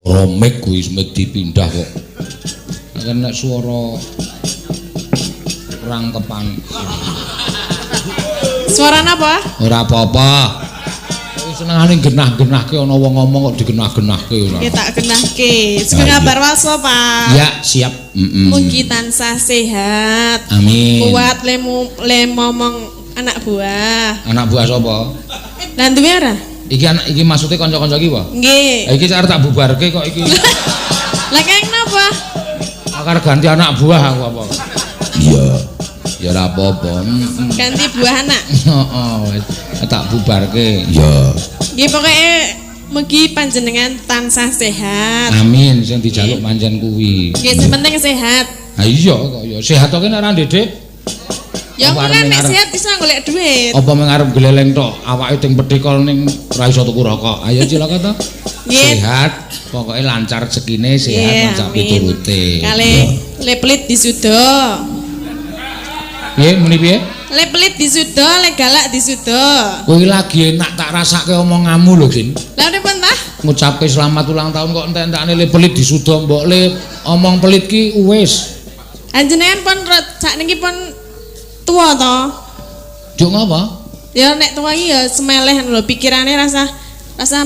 Romek kuwi wis dipindah kok. Nek swara rangkepan. Suara napa? Ora apa-apa. Kowe senengane genah-genahke ana wong ngomong kok digenah-genahke ora. Nggih tak genahke. Sugeng kabar waso, Pak. Ya, siap. Heeh. Mugi tansah sehat. Amin. Kuat lemu le momong anak buah. Anak buah sapa? Lah duwe ora? Iki anak iki maksude kanca-kanca iki apa? Nggih. Iki arep tak bubarke kok iki. Lah kaya napa? Akar ganti anak buah aku apa? Iya. Ya ora apa-apa. Ganti buah anak. Heeh, wis tak bubarke. Iya. Nggih pokoke mugi panjenengan tansah sehat. Amin, sing dijaluk pancen kuwi. Nggih, sing penting sehat. Ha iya kok ya sehat kok nek ora ndedek. Ya Apa kan nek arep sehat iso golek duit. Apa mung arep gleleng tok awake ting petikol ning ora iso tuku rokok. Ayo cilaka to. Nggih. Sehat, pokoke lancar rezekine, sehat lan sak piturute. Kalih le pelit disuda. Piye muni piye? Le pelit disuda, le galak disuda. Kowe lagi enak tak rasake omonganmu lho, Sin. Lah pripun ta? Ngucapke selamat ulang tahun kok entek-entekane le pelit disuda mbok le omong pelit ki wis. Panjenengan pun sakniki pun tuwa to? Juk ngapa? Ya nek tuwa iki ya semeleh lho pikirane rasa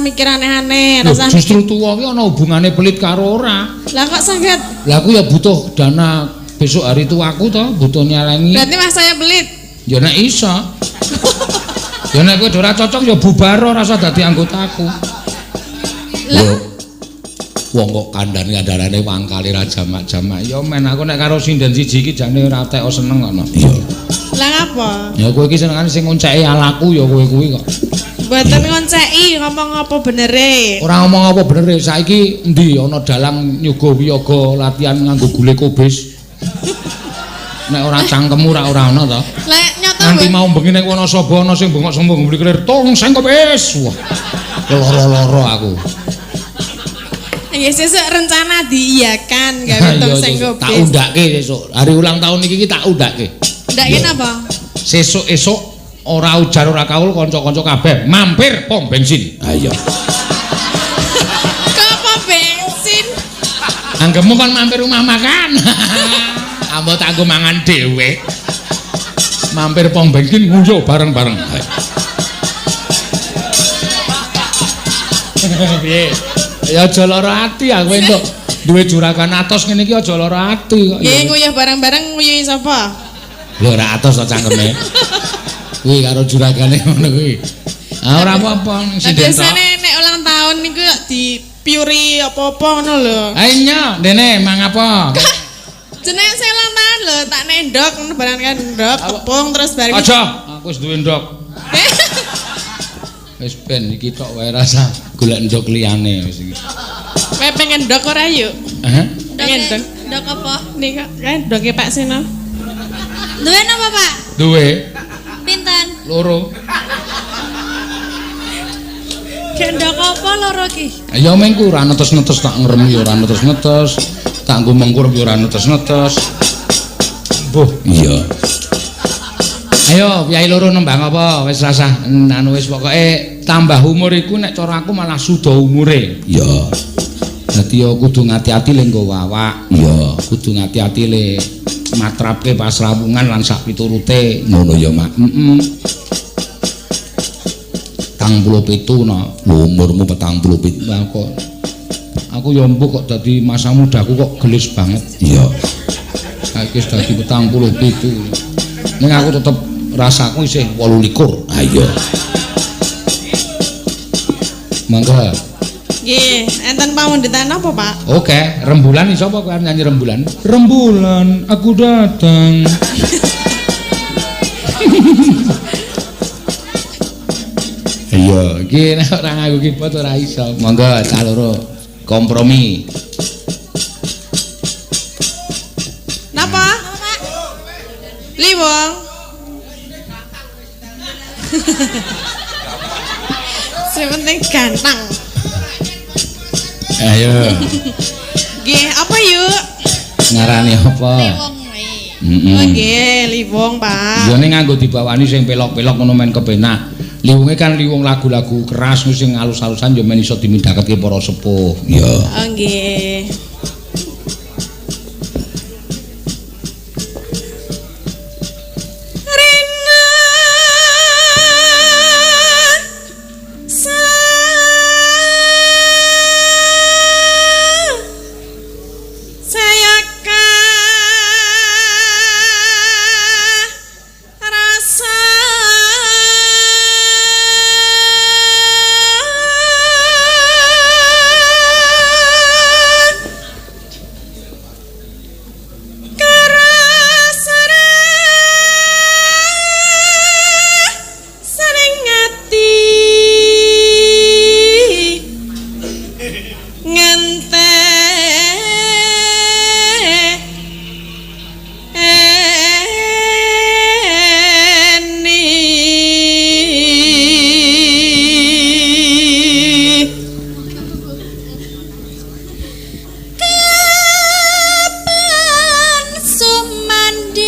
mikir aneh-aneh, rasa justru tuwa ki ana hubungane pelit karo ora. Lah kok saged? Lah aku ya butuh dana besok hari tuaku to, butuh nyalengi. Berarti mas saya pelit. Ya nek iso. Ya nek kowe ora cocok ya bubar ora usah dadi anggotaku. Lah wong kok kandhane-kandhanane wangkale ra jamak-jamak. Ya men aku nek karo sinden siji iki jane ora teko seneng kok. Iya. Lah ngapa? Ya kowe iki senengane sing ngonceki alaku ya kowe kuwi kok. Mboten ngonceki, ngomong apa benere? Ora ngomong apa benere. Saiki endi ana dalang nyuga wiyaga latihan nganggo gule kobis. Nek ora cangkemmu ora ana to. Lah nyoto nganti mau bengi nek Wonosobo ana sing bengok sembung mbli kelir tong sing kobis. Wah. Loro-loro aku. Nggih sesuk rencana diiyakan gawe tong sing kobis. Tak undake sesuk. Hari ulang tahun iki tak undake. Undake napa? Sesuk esuk ora ujar ora kaul kanca-kanca kabeh mampir pom bensin. Ha iya. Kok pom bensin? Anggemu kon mampir rumah makan. Ambo tak nggo mangan dhewe. Mampir pom bensin nguyuh bareng-bareng. Piye? Ya aja lara ati aku entuk duwe juragan atos ngene iki aja lara ati kok. Nggih nguyuh bareng-bareng nguyuhi sapa? Lho ora atos to cangkeme. Kuwi karo juragane ngono kuwi. Ah ora apa-apa sing biasane nek ulang tahun niku dipiuri apa-apa ngono lho. Ha iya, dene mang apa? Jenenge sing ulang tahun lho, tak nendok ngono barang kan ndok tepung terus bareng. Aja, aku wis duwe ndok. Wis ben iki tok wae rasa golek ndok liyane wis iki. Kowe pengen ndok ora yuk? Hah? Pengen ndok. Ndok apa? Nika kan ndoke Pak Seno. Duwe napa, Pak? Duwe. Pinten? Loro. Gendok apa loro ki? Ya mengku ora netes-netes tak ngrem ya ora netes-netes, tak nggo mengkur ya ora netes-netes. Mbuh, iya. Ayo piyai loro nembang apa wis rasah anu wis pokoke tambah umur iku nek cara aku malah suda umure. Iya. Dadi ya kudu ngati-ati le nggawa awak. Iya, kudu ngati-ati le matrapke pasrawungan lan sak piturute. Ngono ya, Mak. Heeh. 47 no. Umurmu 47. Lah kok aku ya mbuh kok dadi masa mudaku kok gelis banget. Iya. Saiki wis dadi 47. Ning aku tetep rasaku isih 28. Ha iya. Mangga. Nggih, enten pamundhutan apa, Pak? Oke, rembulan iso apa kowe nyanyi rembulan? Rembulan, aku datang. Iya, iki nek ora nganggo keyboard ora iso. Monggo cah loro kompromi. Napa? Pak? Liwong. Sing penting ganteng. Ayo. Nggih, apa yuk? Ngarani apa? Liwong wae. Heeh. Oh nggih, liwung, Pak. Ya ning nganggo dibawani sing pelok-pelok ngono men kepenak. Liwunge kan liwung lagu-lagu keras sing alus-alusan ya men iso dimindhaketke para sepuh. Iya. Oh nggih. Rena sa saya rasa sering ati ngenteni. Kapan sumanding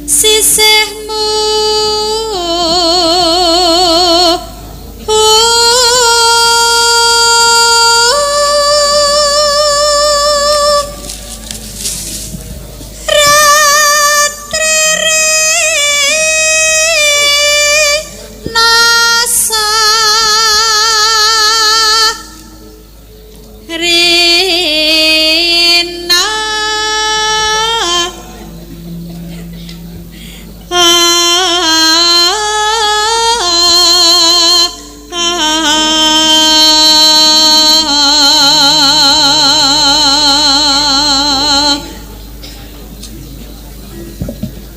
sisihmu Ratri nasa Rina.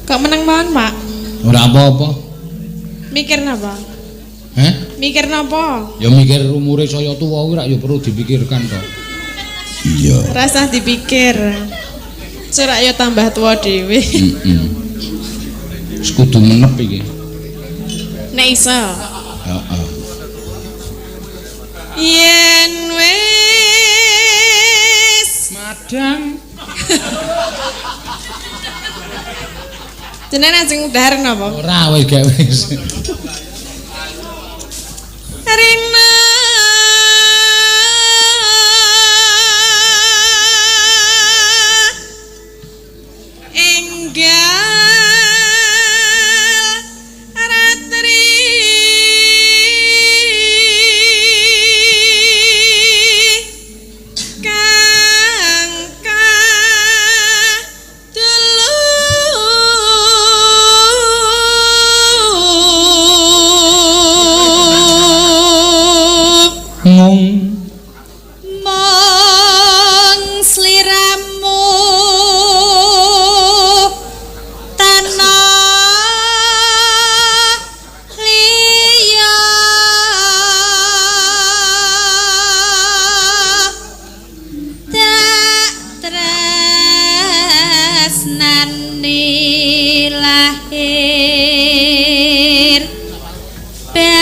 Kok meneng mawon, Pak? Ora apa-apa. Mikir napa? Heh? Mikir napa? Ya mikir umure saya tuwa kuwi rak ya perlu dipikirkan to. Iya. Rasah dipikir. Surak ya tambah tua dhewe. Heeh. Wis kudu menep iki. Nek iso. Heeh. Yen wis Madang. jenengan sing dahar napa? Ora wis gak wis. Rina enggal ratri kang kadulu. Ngung. Mong sliramu tanah liya tak tresnani lahir batin.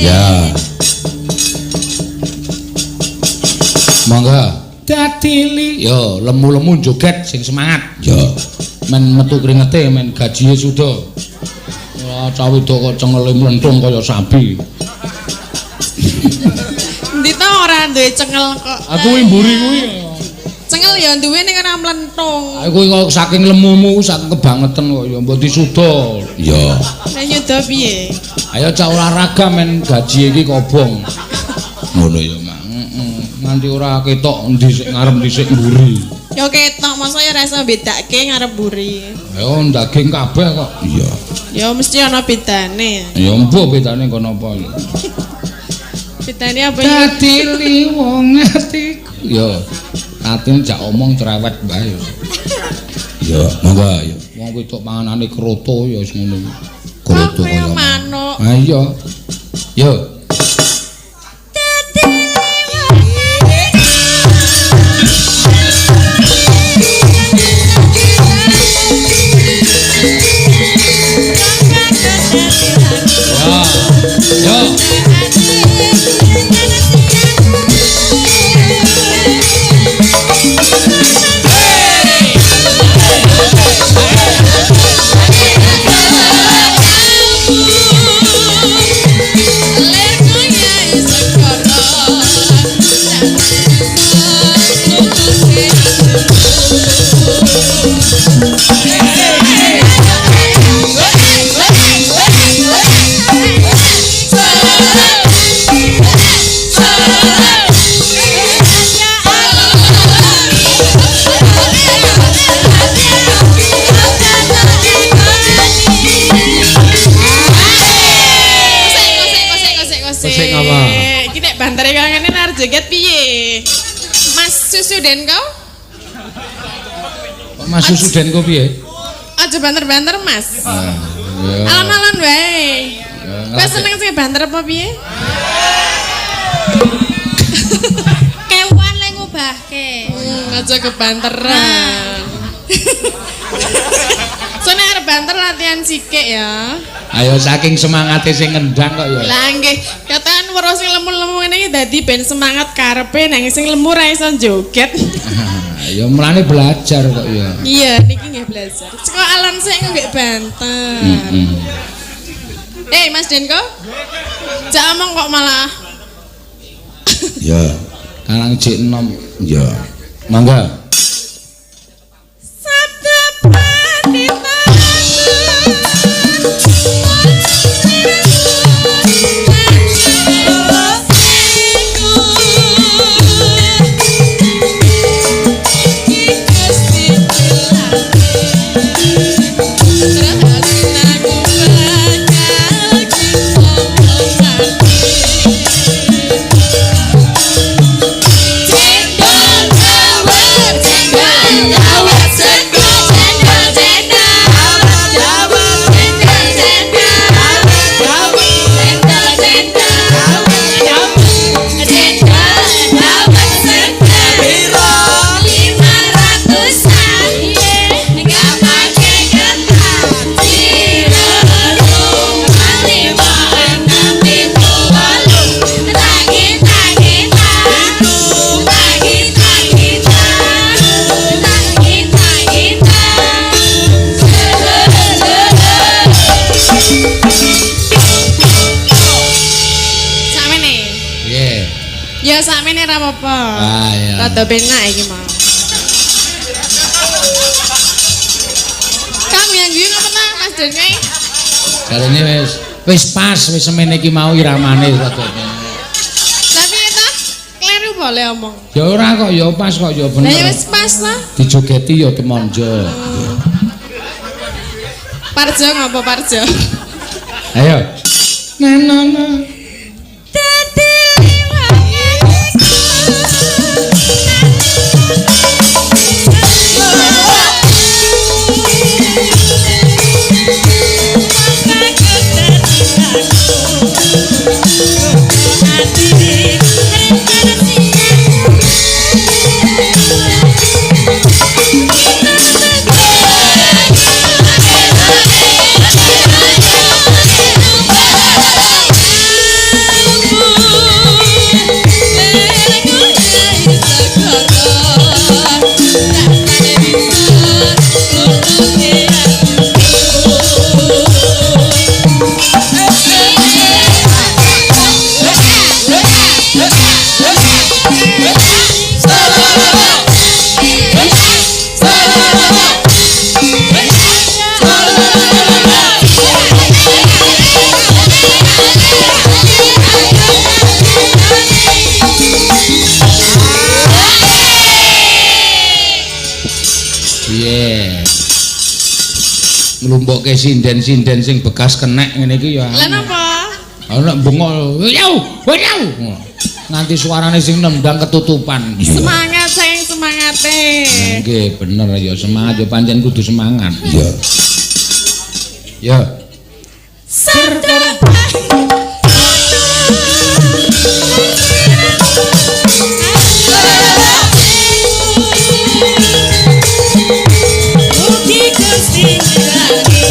Ya. Monggo. Dadili. Yo, lemu-lemu joget sing semangat. Yo. Men metu kringete men gajihe suda. Ora cah wedok kok cengele mlentung kaya sapi. Endi to ora duwe cengel kok. Aku kuwi mburi kuwi. Cengel ya duwe ning ora mlentung. Aku kuwi kok saking lemumu saking kebangeten kok ya mbok disuda. Iya. Lah nyuda piye? Ayo cah olahraga men gaji iki kobong. Ngono ya, Mak. Heeh. Nganti ora ketok endi sik ngarep endi sik mburi. Ya ketok, masa ya ora iso bedake ngarep mburi. Ayo daging kabeh kok. Iya. Ya mesti ana bedane. Ya mbuh bedane kono apa ya. Bedane apa ya? Dadi wong atiku. Ya. Atine jak omong cerewet wae. Ya, monggo ya. Wong wedok panganane kroto ya wis ngono. Kroto Kaya manuk. Ha iya. Yo. Dadi Susu den kau? Kok Mas Susu den kok piye? Aja banter-banter, Mas. Ah, iya. Alon-alon wae. Ya, Kowe seneng sing banter apa piye? Kewan le ngubahke. Aja kebanteran. Soalnya arep banter latihan sikik ya. Ayo saking semangate sing ngendang kok ya. Lah nggih, katakan weruh sing lemu-lemu ngene iki dadi ben semangat karepe nang sing lemu ra iso joget. Ya mulane belajar kok ya. Iya, niki nggih belajar. Saka alon sik nggih banter. Eh, Mas Denko? Jak omong kok malah. Ya, karang jek enom. Ya. Mangga. Sabda Pandita. Cendol dawet, cendol dawet, cendol cendol cendol dawet, cendol cendol dawet, cendol cendol dawet, cendol dawet cendol 500-an, nggak pakai ketan. 3, 5, 6, 7, 8, tangi tangi tangi tangi tangi tangi tangi. Sakmene. Piye? Ya sakmene ra apa-apa. Ah, iya. Rada penak iki mau. Kang yang guyu ngapa ta Mas Denke? Jarene wis wis pas wis semene iki mau iramane rada. Lah piye ta? Kleru boleh omong. Ya ora kok ya pas kok ya Lah ya bener. wis pas ta. Dijogeti ya temonjo. Parjo ngapa Parjo? Ayo. Na na na. Dadi liwangan Piye? Nglumpukke sinden-sinden sing bekas kenek ngene iki ya. Lah napa? Ana bengok, "Yau, yau." Nganti suarane sing nendang ketutupan. Semangat saking semangate. Nggih, bener ya semangat ya pancen kudu semangat. Iya. Ya. Sabda Mugi Gusti ngrani.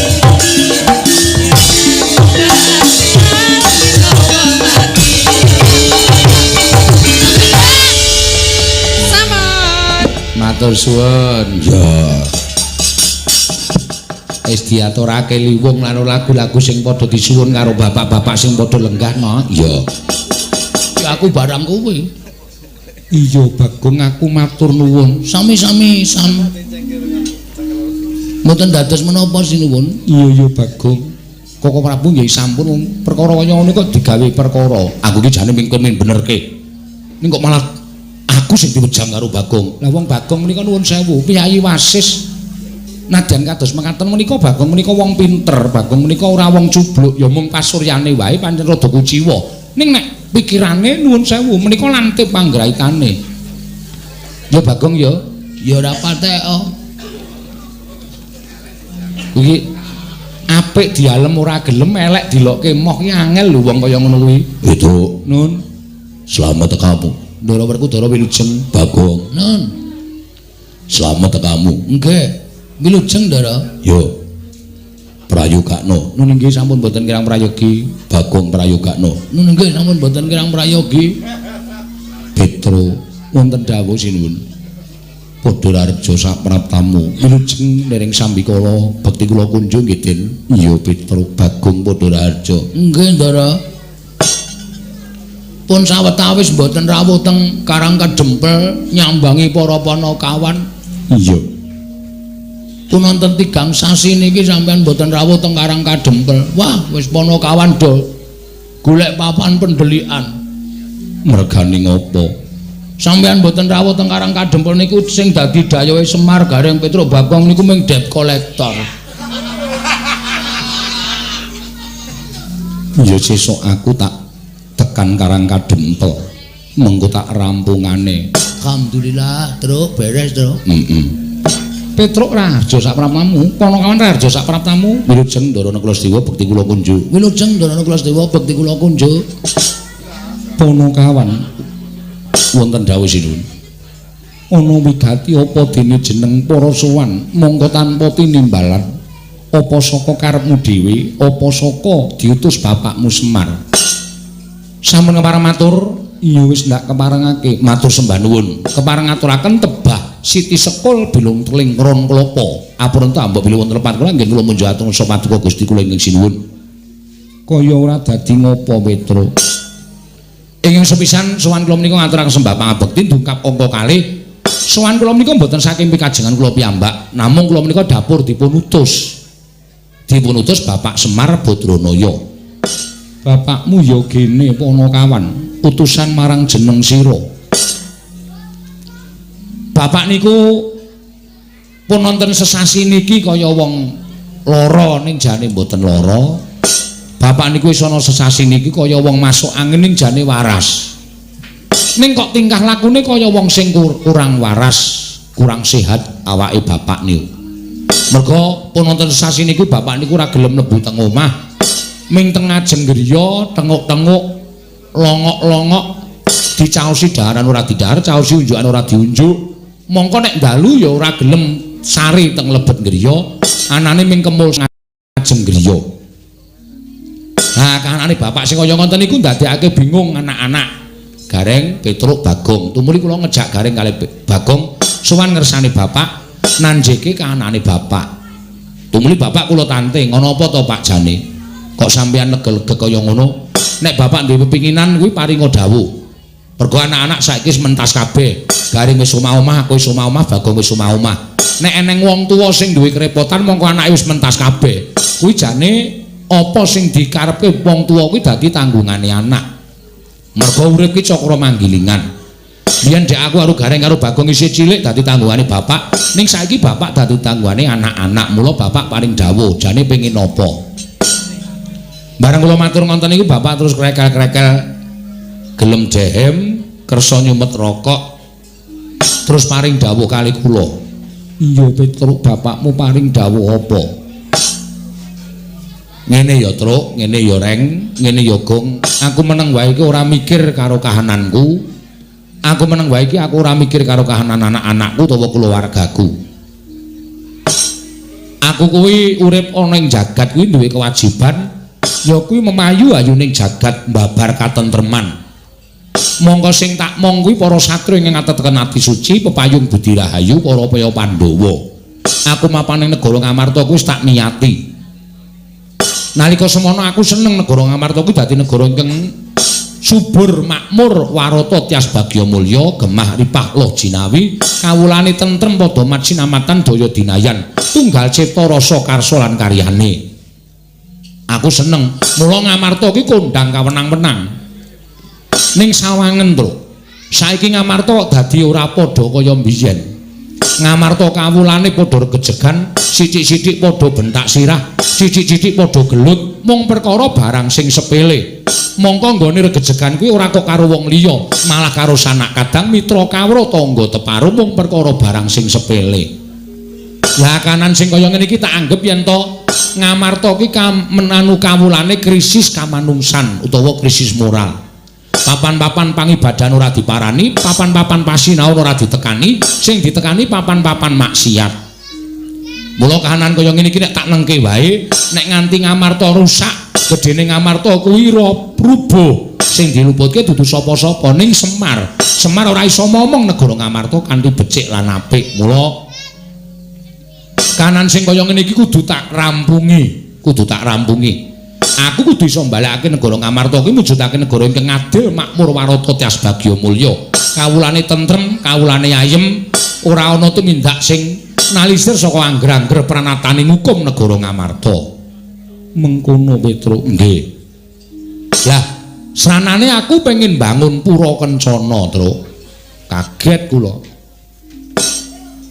Sampun. Matur suwun. Ya. Wis diaturake liwung lan lagu-lagu sing padha disuwun karo bapak-bapak sing padha lenggah no. Iya. Ya aku barang kuwi. Iya Bagong aku matur nuwun. Sami-sami sam. Mboten dados menapa sinuwun? Iya iya Bagong. Koko Prabu nggih sampun wong perkara kaya ngono kok digawe perkara. Aku iki jane mingkon benerke. Ning kok malah aku sing diwejang karo Bagong. Lah wong Bagong menika nuwun sewu, piyayi wasis. Nadyan kados mekaten menika Bagong menika wong pinter, Bagong menika ora wong cubluk, ya mung pasuryane wae pancen rada kuciwa. Ning nek pikirane nuwun sewu menika lantip panggraitane. Ya Bagong ya. Ya ora patek oh. Iki apik dialem ora gelem, elek dilokke moh ki angel lho wong kaya ngono kuwi. Petruk, Nun, selamat kamu. Ndara Werkudara wilujeng. Bagong, Nun, selamat kamu. Nggih, wilujeng Ndara. Yo. Prayogakno. Nun nggih sampun boten kirang prayogi. Bagong prayogakno. Nun nggih sampun boten kirang prayogi. Petro wonten dawuh sinuwun. Padha raja sapraptamu wilujeng nering sambikala bekti kula kunjung nggih Den. Iya Petro, Bagong padha raja. Nggih Ndara. Pun sawetawis mboten rawuh teng Karang Kadempel nyambangi para panakawan. Iya. Pun wonten 3 sasi niki sampean mboten rawuh teng Karang Kadempel. Wah, wis panakawan do golek papan pendelikan. Mergane ngopo? Sampean mboten rawuh teng Karang Kadempel niku sing dadi dayohe Semar Gareng Petruk Bagong niku mung debt collector. Ya sesuk aku tak tekan Karang Kadempel. Mengko tak rampungane. Alhamdulillah, Truk, beres, Truk. Heeh. Petruk Raharja sapraptamu, Panakawan Raharja sapraptamu. Wilujeng Ndara Kulasedewa bekti kula kunjuk. Wilujeng Ndara Kulasedewa bekti kula kunjuk. Panakawan wonten dawuh sinuwun. Ana wigati apa dene jeneng para sowan mongko tanpa tinimbalan. Apa saka karepmu dhewe, apa saka diutus bapakmu Semar. Sampun kepareng matur, iya wis ndak keparengake matur sembah nuwun. Kepareng ngaturaken tebah Siti Sekul bilung teling ron klapa. Apurenta mbok bilih wonten lepat kula nggih kula munjuk atur paduka Gusti kula ingkang sinuwun. Kaya ora dadi ngopo Petro. Ingkang sepisan sowan kula menika ngaturaken sembah pangabekti dungkap angka kalih. Sowan kula menika mboten saking pikajengan kula piyambak, namung kula menika dapur dipun utus. Dipun utus Bapak Semar Badranaya. Bapakmu ya gene Panakawan, utusan marang jeneng sira. Bapak niku pun wonten sesasi niki kaya wong lara ning jane mboten lara. Bapak niku wis ana sesasi niki kaya wong masuk angin ning jane waras. Ning kok tingkah lakune kaya wong sing kurang waras, kurang sehat awake bapak niku. Merga pun wonten sesasi niku bapak niku ora gelem mlebu teng omah. Ming teng ngajeng griya tenguk-tenguk, longok-longok, dicaosi daharan ora didahar, caosi unjukan ora diunjuk. Mongko nek dalu ya ora gelem sari teng lebet griya, anane ming kemul ngajeng griya. Nah, kahanane bapak sing kaya ngoten niku ndadekake bingung anak-anak. Gareng, Petruk, Bagong. Tumuli kula ngejak Gareng kalih Bagong sowan ngersane bapak, nanjeke kahanane bapak. Tumuli bapak kula tanting, ana apa to Pak jane? Kok sampean lega-lega kaya ngono? Nek bapak duwe pepinginan kuwi paringa dawuh. Mergo anak-anak saiki wis mentas kabeh. Gareng wis omah-omah, aku wis omah-omah, Bagong wis omah-omah. Nek eneng wong tuwa sing duwe kerepotan mongko anake wis mentas kabeh. Kuwi jane apa sing dikarepke wong tuwa kuwi dadi tanggungane anak. Mergo urip ki cakra manggilingan. Biyen dek aku karo Gareng karo Bagong isih cilik dadi tanggungane bapak, ning saiki bapak dadi tanggungane anak-anak. Mula bapak paring dawuh, jane pengin apa? Bareng kula matur ngoten niku bapak terus krekel-krekel gelem dehem, kersa nyumet rokok, terus paring dawuh kali kula. Iya Petruk, bapakmu paring dawuh apa? Ngene ya Truk, ngene ya Reng, ngene ya Gong. Aku meneng wae iki ora mikir karo kahananku. Aku meneng wae iki aku ora mikir karo kahanan anak-anakku utawa keluargaku. Aku kuwi urip ana ing jagat kuwi duwe kewajiban ya kuwi memayu ayuning jagat mbabar katentreman. Mongko sing tak mong kuwi para satria ingkang ateteken ati suci pepayung budi rahayu para paya Pandhawa. Aku mapan ing negara Ngamarta kuwi wis tak niati. Nalika semono aku seneng negara Ngamarta kuwi dadi negara ingkang subur makmur warata tias bagya mulya gemah ripah loh jinawi kawulane tentrem padha macinamatan daya dinayan tunggal cipta rasa karsa lan karyane. Aku seneng mula Ngamarta kuwi kondang kawenang-wenang. Ning sawangen, Truk. Saiki Ngamarta kok dadi ora padha kaya mbiyen. Ngamarta kawulane padha regejegan, sithik-sithik padha bentak sirah, sithik-sithik padha gelut mung perkara barang sing sepele. Mongko nggone regejegan kuwi ora kok karo wong liya, malah karo sanak kadang, mitra kawruh, tangga teparo mung perkara barang sing sepele. Lah kanan sing kaya ngene iki tak anggep yen to Ngamarta ki menanu kawulane krisis kamanungsan utawa krisis moral. Papan-papan pangibadahan ora diparani, papan-papan pasinaon ora ditekani, sing ditekani papan-papan maksiat. Mula kahanan kaya ngene iki nek tak nengke wae, nek nganti Ngamarta rusak, gedene Ngamarta kuwi rubuh. Sing diluputke dudu sapa-sapa ning Semar. Semar ora iso momong negara Ngamarta kanthi becik lan apik. Mula kanan sing kaya ngene iki kudu tak rampungi, kudu tak rampungi. Aku kudu iso mbalekake negara Ngamarta kuwi mujudake negara ingkang adil, makmur, warata, tias bagya mulya. Kawulane tentrem, kawulane ayem, ora ana tumindak sing nalisir saka angger-angger pranatane ngukum negara Ngamarta. Mengkono Petruk, nggih. Lah, sranane aku pengen bangun pura kencana, Truk. Kaget kula.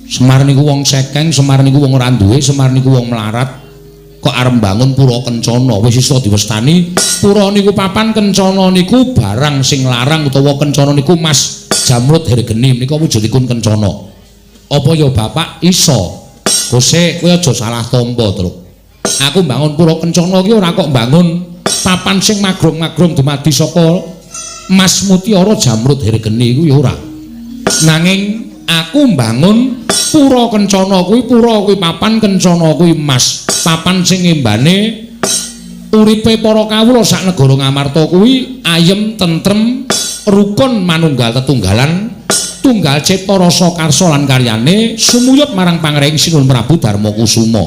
Semar niku wong sekeng, Semar niku wong ora duwe, Semar niku wong melarat. Kok arep bangun pura kencana? Wis iso diwestani pura niku papan, kencana niku barang sing larang utawa kencana niku mas jamrud hergeni menika wujudipun kencana. Apa ya bapak iso? Kose kowe aja salah tampa, Truk. Aku bangun pura kencana ki ora kok bangun papan sing magrong-magrong dumadi saka mas mutiara jamrud hergeni kuwi ora. Nanging aku mbangun pura kencana kuwi, pura kuwi papan, kencana kuwi mas. Papan sing ngembane uripe para kawula sak negara Ngamarta kuwi ayem, tentrem, rukun, manunggal tetunggalan, tunggal cipta rasa karsa lan karyane sumuyut marang pangreing Sinuhun Prabu Darma Kusuma.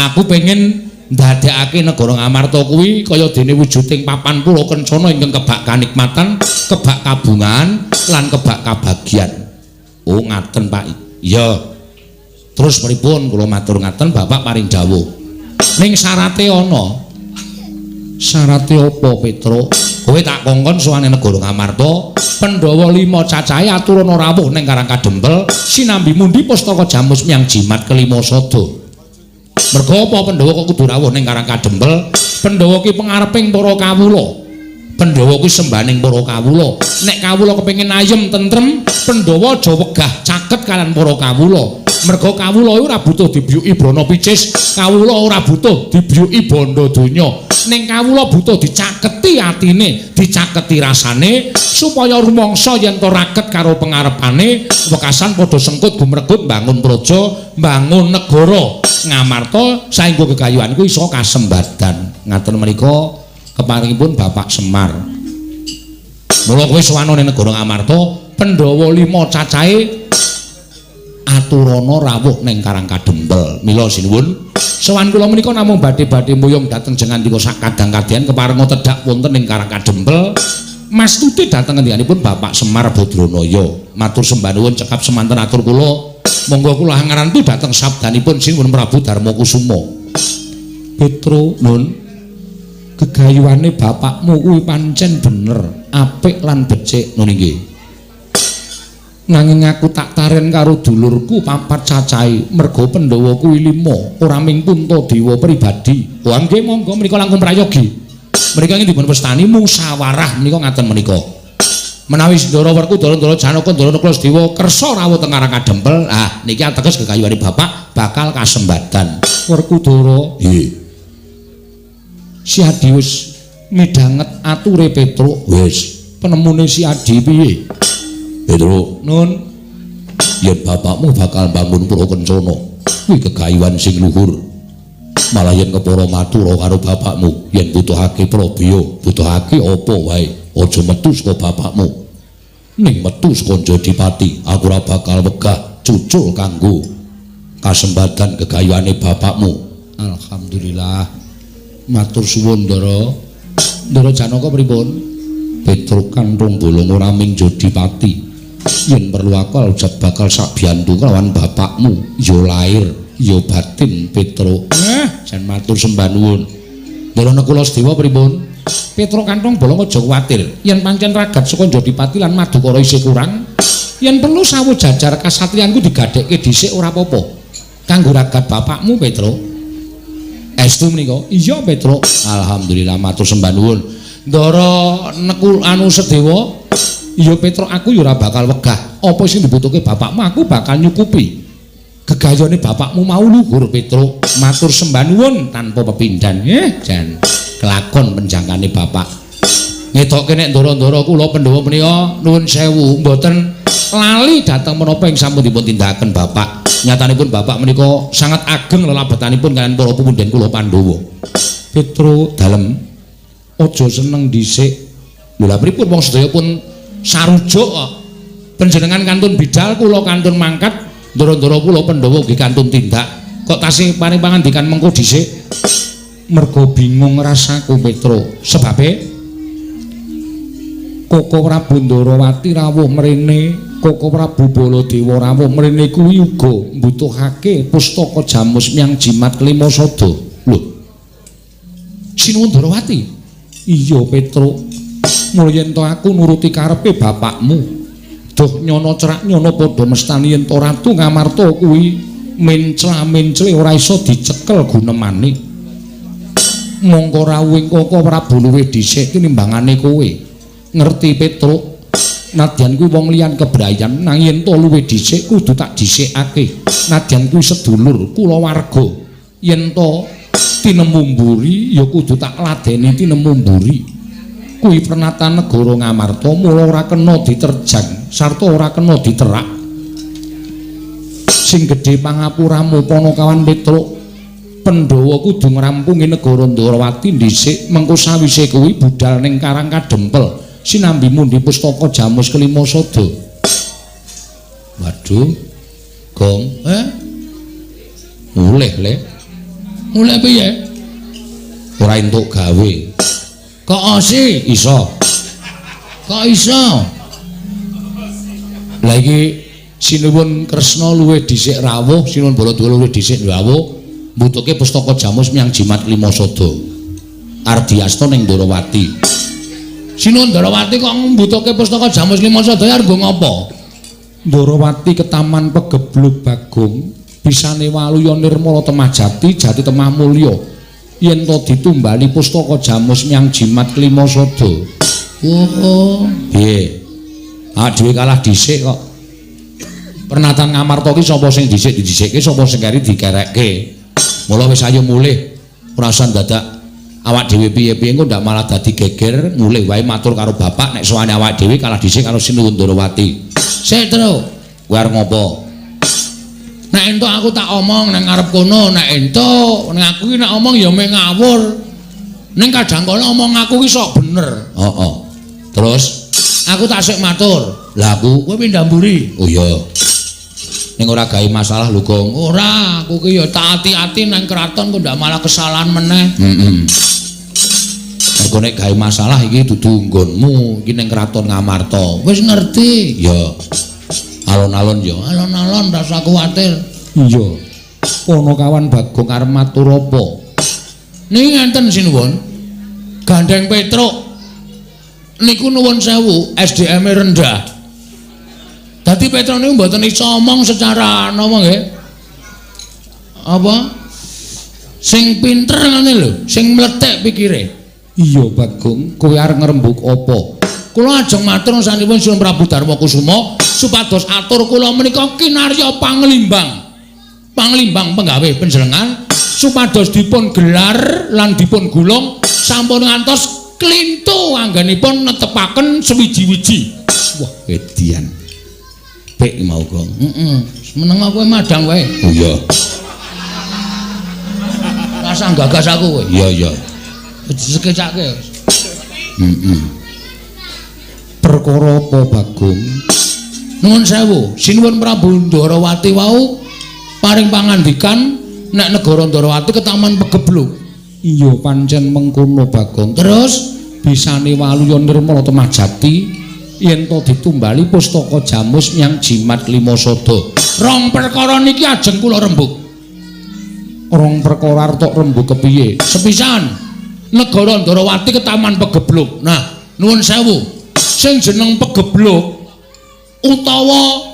Aku pengen ndadekake negara Ngamarta kuwi kaya dene wujuding papan pura kencana ingkang kebak kanikmatan, kebak kabungan lan kebak kabagyan. Oh ngaten Pak. Iya. Terus pripun kula matur ngaten bapak paring dawuh. Ning syarate ana. Syarate apa Petruk? Kowe tak kongkon sowane negara Ngamarta, Pandhawa 5 cacahe aturana rawuh ning Karang Kadempel sinambi mundi pustaka jamus miyang jimat kelima sada. Merga apa Pandhawa kok kudu rawuh ning Karang Kadempel? Pandhawa ki pengareping para kawula. Pandhawa kuwi sembaning para kawula. Nek kawula kepengin ayem tentrem, Pandhawa aja wegah caket kalian para kawula. Merga kawula ora butuh dibiyuki brana picis, kawula ora butuh dibiyuki bondo donya. Ning kawula butuh dicaketi atine, dicaketi rasane supaya rumangsa yen to raket karo pengarepane, wekasan padha sengkut gumregut mbangun praja, mbangun negara Ngamarta saengga gegayuhan kuwi iso kasembadan. Ngaten menika keparingipun Bapak Semar. Mula kowe sowan ning negara Ngamarta, Pandhawa 5 cacahe aturana rawuh ning Karang Kadempel. Mila sinuwun, sowan kula menika namung badhe-badhe muyung dhateng jengandika sak kadang-kadyan keparenga tedhak wonten ing Karang Kadempel. Mastuti dhateng ngendikanipun Bapak Semar Badranaya. Matur sembah nuwun cekap semanten atur kula. Monggo kula hangarantu dhateng sabdanipun Sinuhun Prabu Darma Kusuma. Petro nun, gegayuhane bapakmu kuwi pancen bener, apik lan becik nun inggih. Nanging aku tak taren karo dulurku papat cacahe, merga Pandhawa kuwi 5, ora ming Puntadewa pribadi. Wah nggih monggo menika langkung prayogi. Menika ingkang dipun wastani musyawarah menika ngaten menika. Menawi Ndara Werkudara, Ndara Janaka, Ndara Nakula Sadewa kersa rawuh teng Karang Kadempel, ah niki ateges gegayuhane bapak bakal kasembadan. Werkudara, nggih. Si Adi wis midhanget ature Petruk, wis. Penemune si Adi piye? Petruk, nun, yen bapakmu bakal bangun pura kencana, kuwi gegayuhan sing luhur. Malah yen kepara matura karo bapakmu, yen butuhake prabeya, butuhake apa wae, aja metu saka bapakmu. Ning metu saka Jodipati, aku ora bakal wegah cucul kanggo kasembadan gegayuhane bapakmu. Alhamdulillah. Matur suwun Ndara. Ndara Janaka pripun? Petruk Kanthong Bolong ora ming Jodipati. Yen perlu aku aljat bakal sabiyantu kelawan bapakmu, ya lair, ya batin Petruk. Jan matur sembah nuwun. Ndara Nakula Sadewa pripun? Petruk Kanthong Bolong aja kuwatir. Yen pancen ragat saka Jodipati lan Madukara isih kurang, Yen perlu sawu jajar kasatriyanku digadhekke dhisik ora apa-apa. Kanggo ragat bapakmu, Petruk. Estu menika? Iya, Petruk. Alhamdulillah matur sembah nuwun. Ndara Nekul anu Sedewa, iya Petruk, aku ya ora bakal wegah. Apa sing dibutuhke bapakmu aku bakal nyukupi. Gegayone bapakmu mau luhur, Petruk. Matur sembah nuwun tanpa pepindhan. Jan kelakon penjangkane bapak. Ngetokke nek ndara-ndara kula Pandhawa menika nuwun sewu mboten lali dhateng menapa ing sampun dipun tindakaken bapak. Nyatanipun bapak menika sangat ageng lelabetanipun kaliyan para pepunden kula Pandhawa. Petruk dalem aja seneng dhisik. Lho lha pripun wong sedaya pun sarujuk kok. Panjenengan kantun bidal, kula kantun mangkat, ndara-ndara kula Pandhawa ugi kantun tindak. Kok tasih paring pangandikan mengko dhisik? Mergo bingung rasaku, Petruk. Sebabe Koko Prabu Ndarawati rawuh mrene, Koko Prabu Baladewa rawuh mrene kuwi uga mbutuhake pustaka jamus miang jimat kelima sada. Lho. Sinuwun Ndarawati? Iya, Petruk. Mula yen to aku nuruti karepe bapakmu. Duh nyono cerak nyono padha mestani yen to Ratu Ngamarta kuwi mencla-mencle ora iso dicekel gunemane. Mongko rawuhing Koko Prabu luwih dhisik tinimbangane kowe. Ngerti Petruk, nadyan kuwi wong liyan kebrayan nang yen to luwih dhisik kudu tak dhisikake. Nadyan kuwi sedulur kulawarga, yen to tinemu mburi ya kudu tak ladeni tinemu mburi. Kuwi pernatan negara Ngamarta, mula ora kena diterjang sarta ora kena diterak. Sing gedhe pangapuramu Panakawan Petruk, Pandhawa kudu ngrampungi negara Ndarawati dhisik, mengko sawise kuwi budal ning Karang Kadempel sinambi mundi pustaka jamus kelima sada. Waduh. Gong, eh? Mulih le. Mulih piye? Ora entuk gawe. Kok osi iso? Kok iso? Lah iki Sinuwun Kresna luwih dhisik rawuh, Sinuwun Baladewa luwih dhisik rawuh, mbutuhke pustaka jamus miang jimat kelima sada. Ardiasta ning Ndarawati. Sinuwun Ndarawati kok mbutuhke pustaka jamus kelima sada arep nggo ngapa? Ndarawati ketaman pegeblug Bagong, bisane waluya nirmala temah jati, jati temah mulya. Yen to ditumbali pustaka jamus miang jimat kelima sada. Oh, piye? Ah dhewe kalah dhisik kok. Pernatan Ngamarta ki sapa sing dhisik didhisikke, sapa sing keri dikerekke. Mula wis ayo mulih. Ora usah dadak awak dhewe piye-piye engko ndak malah dadi geger, mulih wae matur karo bapak nek sowane awak dhewe kalah dhisik karo Sinuwun Ndarawati. Sik, Truk. Kowe arep ngopo? Nek entuk aku tak omong nang ngarep kono, nek entuk ning aku ki nek omong ya meh ngawur. Ning kadang kala omong aku ki sok bener. Heeh. Terus aku tak sik matur. Lah aku kowe pindah mburi. Oh iya. Ning ora gawe masalah lho, Gong. Ora, aku ki ya tak ati-ati nang kraton kok ndak malah kesalahan meneh. Heeh. Mergo nek gawe masalah iki dudu nggonmu, iki ning kraton Ngamarta. Wis ngerti? Ya. Alon-alon ya, alon-alon rasa kuwatir. Iya. Panakawan Bagong arep matur apa? Niki ngenten sinuwun. Gandeng Petruk niku nuwun sewu, SDM-e rendah. Dadi Petruk niku mboten iso omong secara napa nggih? Apa? Sing pinter ngene lho, sing mlethek pikire. Iya Bagong, kowe arep ngrembug apa? Kula ajeng matur sanipun Sinuwun Prabu Darma Kusuma supados atur kula menika kinarya panglimbang. Panglimbang penggawe panjenengan supados dipun gelar lan dipun gulung sampun ngantos klintu anggenipun netepaken sewiji-wiji. Wah, edian. Pek mau, Gong. Heeh. Meneng kowe madang wae. Oh iya. Rasah gagas aku kowe. Iya, iya. Disekecake. Heeh. Perkara apa, Bagong? Nuwun sewu, Sinuwun Prabu Ndarawati wau paring pangandikan nek negara Ndarawati ketaman pegeblug. Iya, pancen mengkono, Bagong. Terus bisane waluya nirmala temah jati yen to ditumbali pustaka jamus miang jimat lima sada. Rong perkara niki ajeng kula rembug. Rong perkara arep tok rembug kepiye? Sepisan, negara Ndarawati ketaman pegeblug. Nah, nuwun sewu. Sing jeneng pegeblug Utawa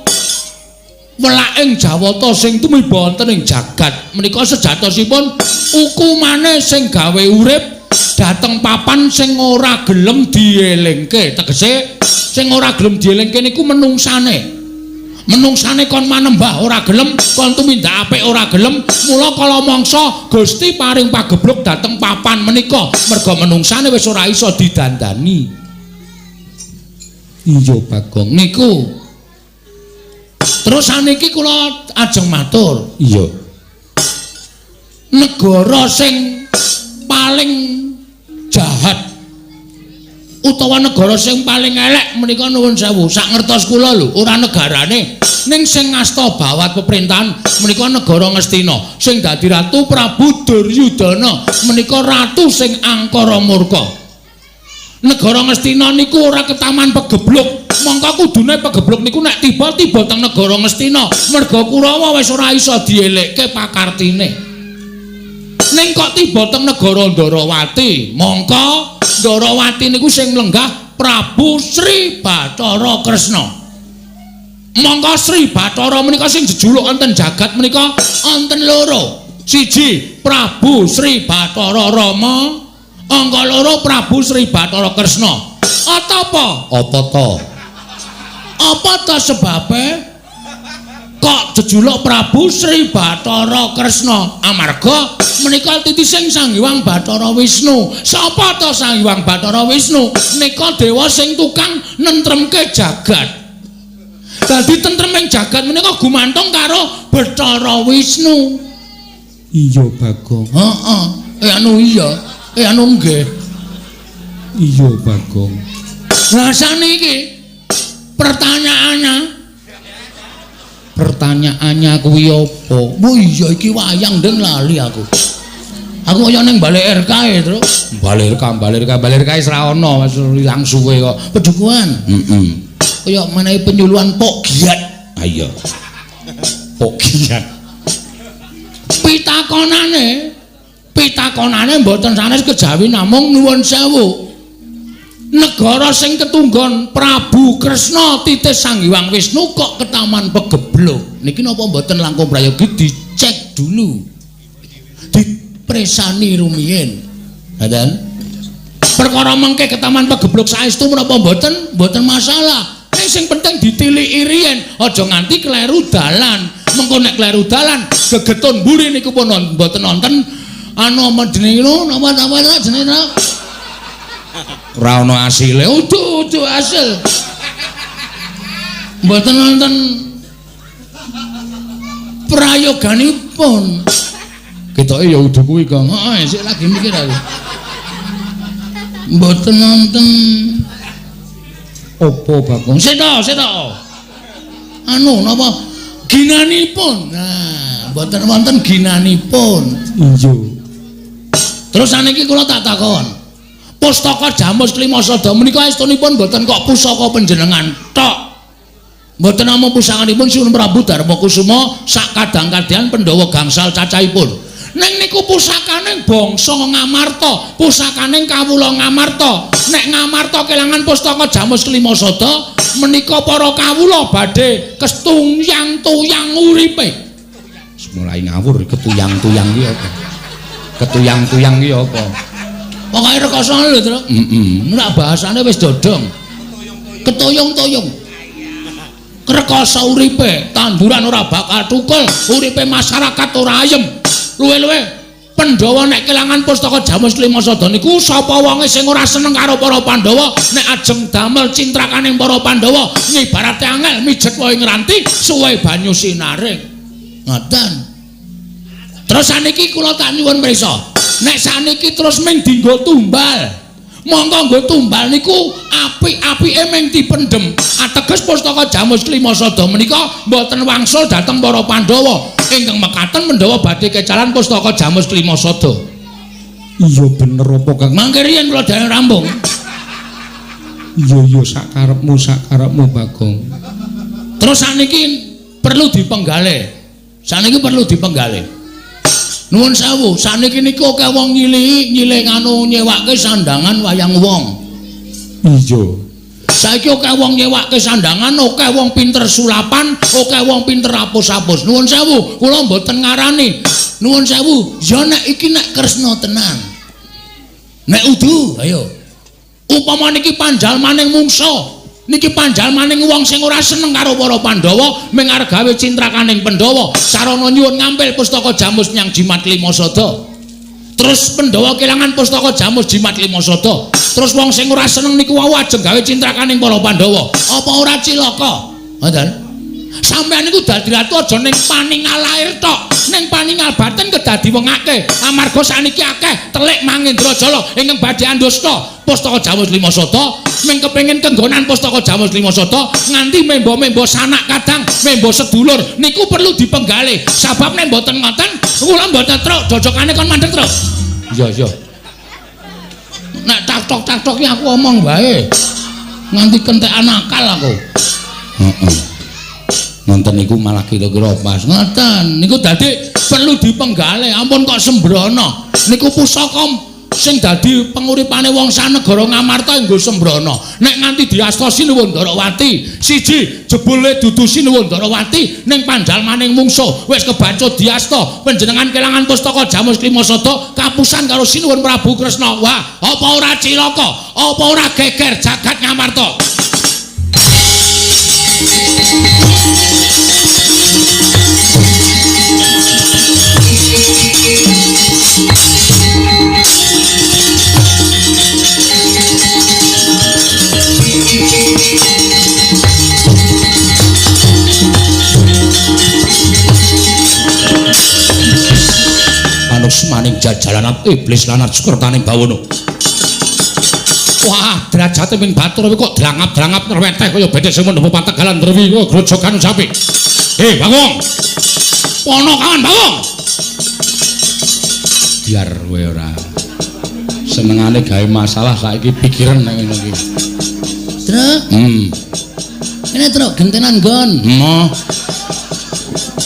welaking Jawata sing tumiba wonten ing jagat menika sejatosipun hukumane sing gawe urip dhateng papan sing ora gelem dielingke. Tegese sing ora gelem dielingke niku menungsane. Menungsane kon manembah ora gelem, kon tumindak apik ora gelem, mula kala mangsa Gusti paring pagebluk dhateng papan menika merga menungsane wis ora iso didandani. Iya Bagong niku. Terus saniki kula ajeng matur. Iya. Negara sing paling jahat utawa negara sing paling elek menika nuwun sewu, sak ngertos kula lho, ora negarane, ning sing ngasta bawat pemerintahan menika negara Ngastina, sing dadi ratu Prabu Duryudana menika ratu sing angkara murka. Negara Ngastina niku ora ketaman pegebluk, mongko kudune pegebluk niku nek tiba-tiba teng negara Ngastina, merga Kurawa wis ora iso dielekke pakartine. Ning kok tiba teng negara Ndarawati, mongko Ndarawati niku sing lenggah Prabu Sri Bathara Kresna. Mongko Sri Bathara menika sing jejuluk wonten jagat menika wonten loro. Siji Prabu Sri Bathara Rama, angka loro Prabu Sri Bathara Kresna. Apa? Apa to? Apa to sebabe kok jejuluk Prabu Sri Bathara Kresna? Amarga menika titising Sang Hyang Bathara Wisnu. Sapa to Sang Hyang Bathara Wisnu? Nika dewa sing tukang nentremke jagat. Dadi tentreming jagat menika gumantung karo Bathara Wisnu. Iya Bagong. Heeh. Anu iya. Anu nggih. Iya Bagong. Lah saniki pertanyaannya kuwi apa? Oh iya iki wayang ndeng lali aku. Aku kaya ning Balai RK e, Truk. Balai RK, Balai RK, Balai RK wis ra ono, wis ilang suwe kok. Pedukuhan. Heeh. Kaya menehi penyuluhan Pok Giat. Ha iya. Pok Giat. Pitakonane, pitakonane mboten sanes kejawi namung nuwun sewu. Negara sing ketunggon Prabu Kresna titis Sang Hyang Wisnu kok ketaman pegebluk. Niki napa mboten langkung prayogi dicek dulu. Dipresani rumiyin. Ngoten. Perkara mengke ketaman pegebluk saestu menapa mboten? Mboten masalah. Ning sing penting ditiliki riyin, aja nganti kleru dalan. Mengko nek kleru dalan, gegetun mburi niku pun mboten nonton anu apa jenenge napa jenenge ora ana asile. Udu-udu asil. Mboten wonten prayoganipun. Ketoke ya udu kuwi, Kang. Heeh, sik lagi mikir aku. Mboten wonten apa, Bagong? Sik to, sik to. Anu napa? Ginanipun. Nah, mboten wonten ginanipun. Iya. Terus saniki kula tak takon. Pustaka Jamus Klimasada menika estunipun mboten kok pusaka panjenengan tok. Mboten namung pusakanipun Sinuwun Prabu Darmakusuma sak kadang-kadang Pandhawa gangsal cacahipun. Ning niku pusakane bangsa Ngamarta, pusakane kawula Ngamarta. Nek Ngamarta kelangan pustaka Jamus Klimasada menika para kawula badhe kestuyang-tuyang uripe. Mulai ngawur ketuyang-tuyang iki apa? Ketuyang-tuyang iki apa? Pokoke rekoso lho, Truk. Heeh. Nek bahasane wis dodong. Ketuyung-tuyung. Rekoso uripe, tanduran ora bakal tukul, uripe masyarakat ora ayem. Luwe-luwe Pandhawa nek kelangan pustaka Jamus Klimasada niku sapa wonge sing ora seneng karo para Pandhawa nek ajeng damel cintrakaning para Pandhawa ngibarate angel mijet wae ngranti suwe banyu sinaring. Ngoten. Terus saniki kula tak nyuwun mrisa. Nek saniki terus ming dienggo tumbal. Mongko nggo tumbal niku apik-apike ming dipendhem. Ateges pustaka Jamus Klimasada menika mboten wangsul dhateng para Pandhawa. Ingkang mekaten Pandhawa badhe kecalan pustaka Jamus Klimasada. Iya bener apa, Kang? Mangke riyen kula dereng rampung. Iya iya sakarepmu sakarepmu Bagong. Terus saniki perlu dipenggalih. Saniki perlu dipenggalih. Nuwun sewu, saniki niku akeh wong nyilihi nyilih nganu nyewake sandangan wayang wong. Iya. Saiki akeh wong nyewake sandangan, akeh wong pinter sulapan, akeh wong pinter apus-apus. Nuwun sewu, kula mboten ngarani. Nuwun sewu, ya nek iki nek Kresna tenan. Nek udu, ayo. Upama niki panjalmaning mungsa, niki panjalmaning wong sing ora seneng karo para Pandhawa, ming arep gawe cintrakaning Pandhawa, sarana nyuwun ngampil pustaka Jamus nyang Jimat Lima Sada. Terus Pandhawa kelangan pustaka Jamus Jimat Lima Sada. Terus wong sing ora seneng niku wau ajeng gawe cintrakaning para Pandhawa. Apa ora cilaka? Ngoten. Sampeyan niku dadi ratu aja ning paningal lair tok, ning paningal batin kedah diwengake. Amarga saniki akeh telik Mangendrajala ingkang badhe andusta pustaka Jamus Lima Sada, ming kepengin kenggonan pustaka Jamus Lima Sada nganti memba-memba sanak kadang, memba sedulur niku perlu dipenggalih. Sabab nek mboten ngoten, kula mboten truk jojokane kon mandeg truk. Iya, iya. Nek tak-tok-tak-tok iki aku omong wae. Nganti kentekan akal aku. Heeh. Nonton niku malah kira-kira pas. Ngoten, niku dadi perlu dipenggalih. Ampun kok sembrono. Niku pusaka sing dadi penguripane wong sanegara Ngamarta nggo sembrono. Nek nganti diasta Sinuwun Ndarawati, siji jebule dudu Sinuwun Ndarawati ning panjalmaning mungsuh wis kebacut diasta panjenengan kelangan pustaka Jamus Lima Sada kapusan karo Sinuwun Prabu Kresna. Wah, apa ora cilaka? Apa ora geger jagat Ngamarta? Maning jajalan iblis lan sukertaning bawono. Wah, derajate ming batur kok drangap-drangap nreweteh kaya bedhek sing mendhep pategalan drewi kaya grojogan sapi. Hei, Bagong. Pono kawan, Bagong. Biar kowe ora senengane gawe masalah saiki pikiran nek ngono iki. Truk. Kene truk gentenan nggon. Emoh.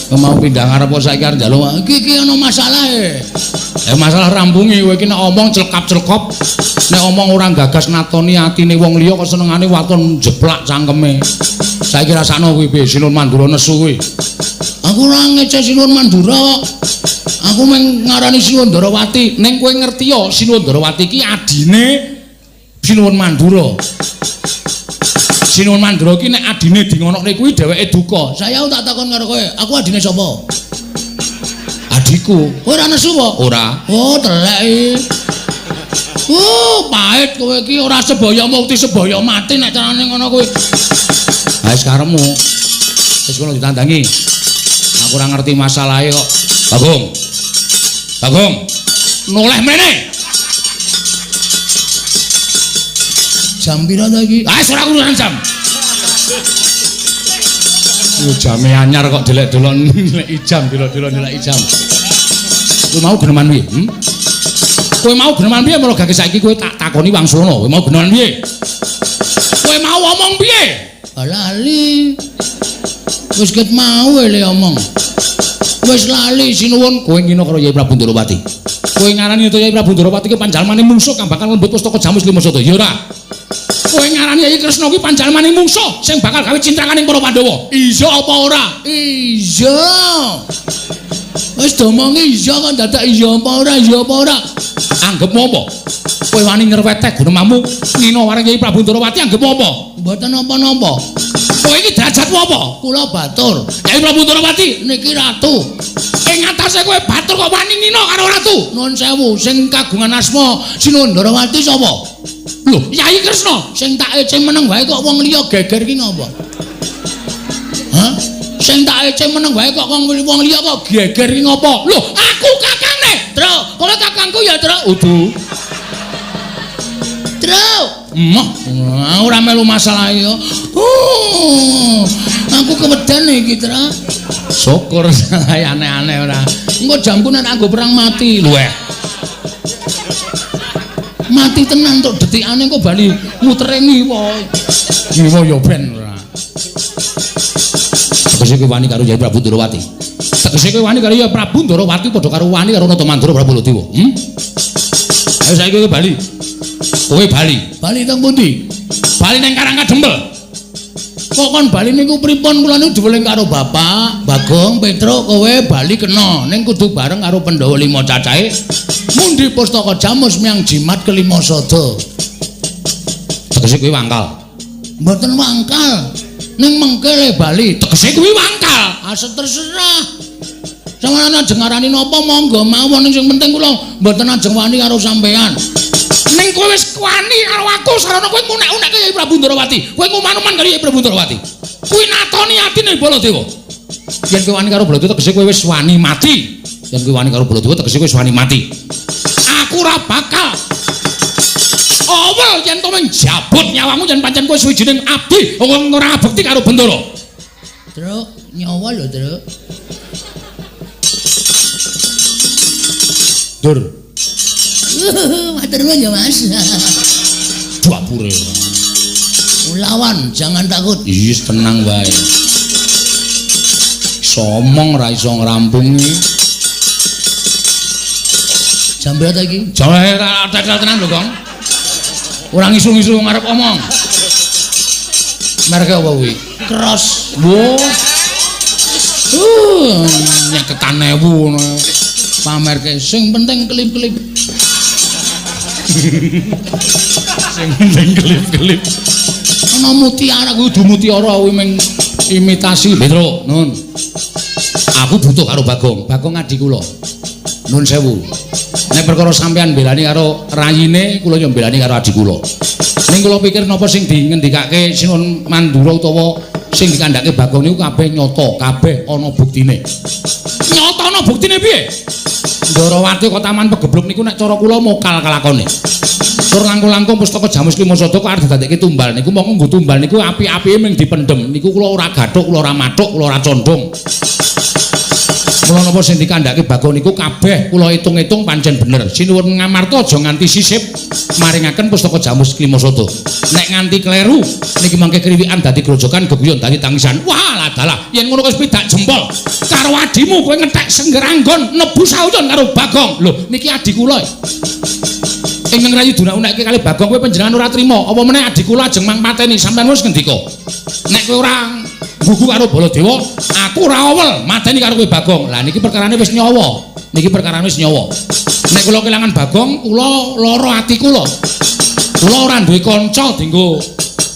Kowe mau pindah ngarep kok saiki arep njaluk. Iki iki ana masalahe. Masalah rampungi kowe iki nek omong celkap-celkop, nek omong ora gagas natoni atine wong liya kok senengane waton jeplak cangkeme. Saiki rasakno kuwi piye Sinuwun Mandura nesu kuwi. Aku ora ngece Sinuwun Mandura kok. Aku mung ngarani Sinuwun Ndarawati. Ning kowe ngerti ya Sinuwun Ndarawati iki adine Sinuwun Mandura. Sinuwun Mandura iki nek adine di ngonokne kuwi dheweke duka. Saya tak takon karo kowe, aku adine sapa? Adikku. Kowe ora nesu apa? Ora. Oh, telek iki. Oh, pahit kowe iki ora sebaya mukti sebaya mati nek carane ngono kuwi. Ha wis karepmu. Wis kono ditandangi. Aku ora ngerti masalahe kok. Bagong. Bagong. Noleh mrene. Jam pira ta iki? Ah, wis ora urusan jam. Jame anyar kok delek-delok nilai jam, delok-delok nilai jam. Kowe mau geneman piye? Kowe mau geneman piye mula gage saiki kowe tak takoni wangsulna. Kowe mau geneman piye? Kowe mau omong piye? Lali. Wis ket mau le omong. Wis lali sinuwun kowe ngino karo Yai Prabu Ndarawati. Kowe ngarani to Yai Prabu Ndarawati ki panjalmane mungsuh kang bakal lembut pustaka Jamus Lima Sada. Ya ora? Kowe ngarani Yai Kresna kuwi panjalmane mungsuh sing bakal gawe cintrakaning para Pandhawa. Iya apa ora? Iya. Wis domongi iya kok dadak iya apa ora? Iya apa ora? Anggepmu apa? Kowe wani ngreweteh gunemamu ngino marang Yai Prabu Ndarawati anggepmu apa? Mboten napa-napa. Kowe iki derajatmu apa? Kula batur. Yai Prabu Ndarawati niki ratu. Ing atase kowe batur kok wani ngino karo ratu? Nuwun sewu, sing kagungan asma Sinuwun Ndarawati sapa? Lho, Yai Kresna sing tak ece meneng wae kok wong liya geger ki ngopo? Hah? Sing tak ece meneng wae kok wong liya kok geger ki ngopo? Lho, aku kakangne. Truk, kowe kakangku ya, Truk. Udu. Truk. Emoh, ora melu masalah ya. Oh, aku keweden iki, Truk. Syukur aneh-aneh ora. Engko jamku nek anggo perang mati. Luweh. Mati tenan tok detikane engko bali mutere ngiwa. Ngiwa ya ben ora. Tegese kowe wani karo Yai Prabu Ndarawati. Tegese kowe wani karo Yai Prabu Ndarawati padha karo wani karo Nata Mandura Prabu Baladewa. Ayo saiki kowe bali. Kowe bali. Bali teng pundi? Bali ning Karang Kadempel. Kok kon bali niku pripun? Kula niku diweling karo bapak, Bagong, Petruk, kowe bali kena ning kudu bareng karo Pandhawa 5 cacahe. Mundi pustaka Jamus miang jimat kelima sada. Tegese kuwi wangkal. Mboten wangkal. Ning mengke le bali, tegese kuwi wangkal. Ah terserah. Sampeyan ajeng ngarani napa monggo mawon, ning sing penting kula mboten ajeng wani karo sampeyan. Ning kowe wis wani karo aku, sarana kowe ngunek-unekke Kyai Prabu Ndrawati. Kowe nguman-uman karo Kyai Prabu Ndrawati. Kuwi natoni atine Baladewa. Yen kowe wani karo Baladewa tegese kowe wis wani mati. Yen kowe wani karo Baladewa tegese kowe wis wani mati. Aku ora bakal awel yen to menjabut nyawamu yen pancen kowe suwijining abdi wong ora bekti karo Bendara. Truk, nyawa lho, Truk. Dur. Matur nuwun ya, Mas. Dapure. Lawan, jangan takut. Wis tenang wae. Somong ra iso ngrampungi. Jam berapa iki? Jam ora tekel tenan lho, Gong. Ora ngisu-ngisu ngarep omong. Merek apa kuwi? Cross. Wo. Nyeketan ewu ngono. Pamerke sing penting kelip-kelip. Sing penting kelip-kelip. Ana mutiara kuwi kudu mutiara kuwi mung imitasi. Petruk, nun. Aku butuh karo Bagong. Bagong adi kula. Nun sewu. Nek perkara sampean mbelani karo rayine, kula yo mbelani karo adi kula. Ning kula pikir napa sing dingendikake Sinuwun Mandura utawa sing dikandhake Bagong niku kabeh nyata, kabeh ana buktine. Nyata ana buktine piye? Ndrawati kok taman pegebluk niku nek cara kula mokal kalakone. Tur langkung-langkung pustaka Jamus Klima Sada kok arep didadekke tumbal niku monggo nggo tumbal niku api-apike mung dipendhem. Niku kula ora gathuk, kula ora mathuk, kula ora condong. Mula napa sing dikandhake Bagong niku kabeh kula hitung-hitung pancen bener. Sinuwun Ngamarta aja nganti sisip maringaken pustaka Jamus Klima Sada. Nek nganti kleru niki mangke kriwikan dadi grojokan geguyon dadi tangisan. Wah, dalah yen ngono wis pidak jempol. Karo adimu kowe ngethek senggeranggon nebu sauyon karo Bagong. Lho, niki adi kula. Ingkang rayi dunak-unekke kali Bagong kowe panjenengan ora trima. Apa meneh adi kula ajeng mang pateni sampeyan wis ngendika. Nek kowe ora gugu karo Baladewa, aku ora awel mateni karo kowe Bagong. Lah niki perkarane wis nyawa. Niki perkarane wis nyawa. Nek kula kelangan Bagong, kula lara ati kula. Kula ora duwe kanca dienggo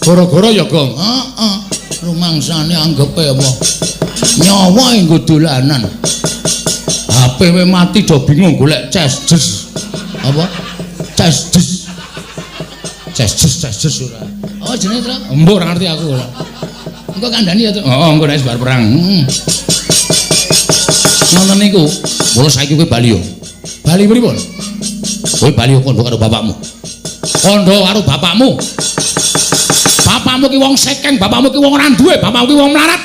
gara-gara ya, Gong. Heeh. Rumangsane anggepe apa? Nyawa nggo dolanan. HP we mati do bingung golek ces jes. Apa? Ces jes. Ces jes ces jes ora. Oh jenenge, Truk? Embuh ora ngerti aku ora. Engko kandhani ya, Truk. Heeh, engko nek bar perang. Ngoten niku. Mula saiki kowe bali yo. Bali pripun? Kowe bali kandha karo bapakmu. Kandha karo bapakmu. Bapakmu ki wong sekeng, bapakmu ki wong ora duwe, bapakmu ki wong melarat.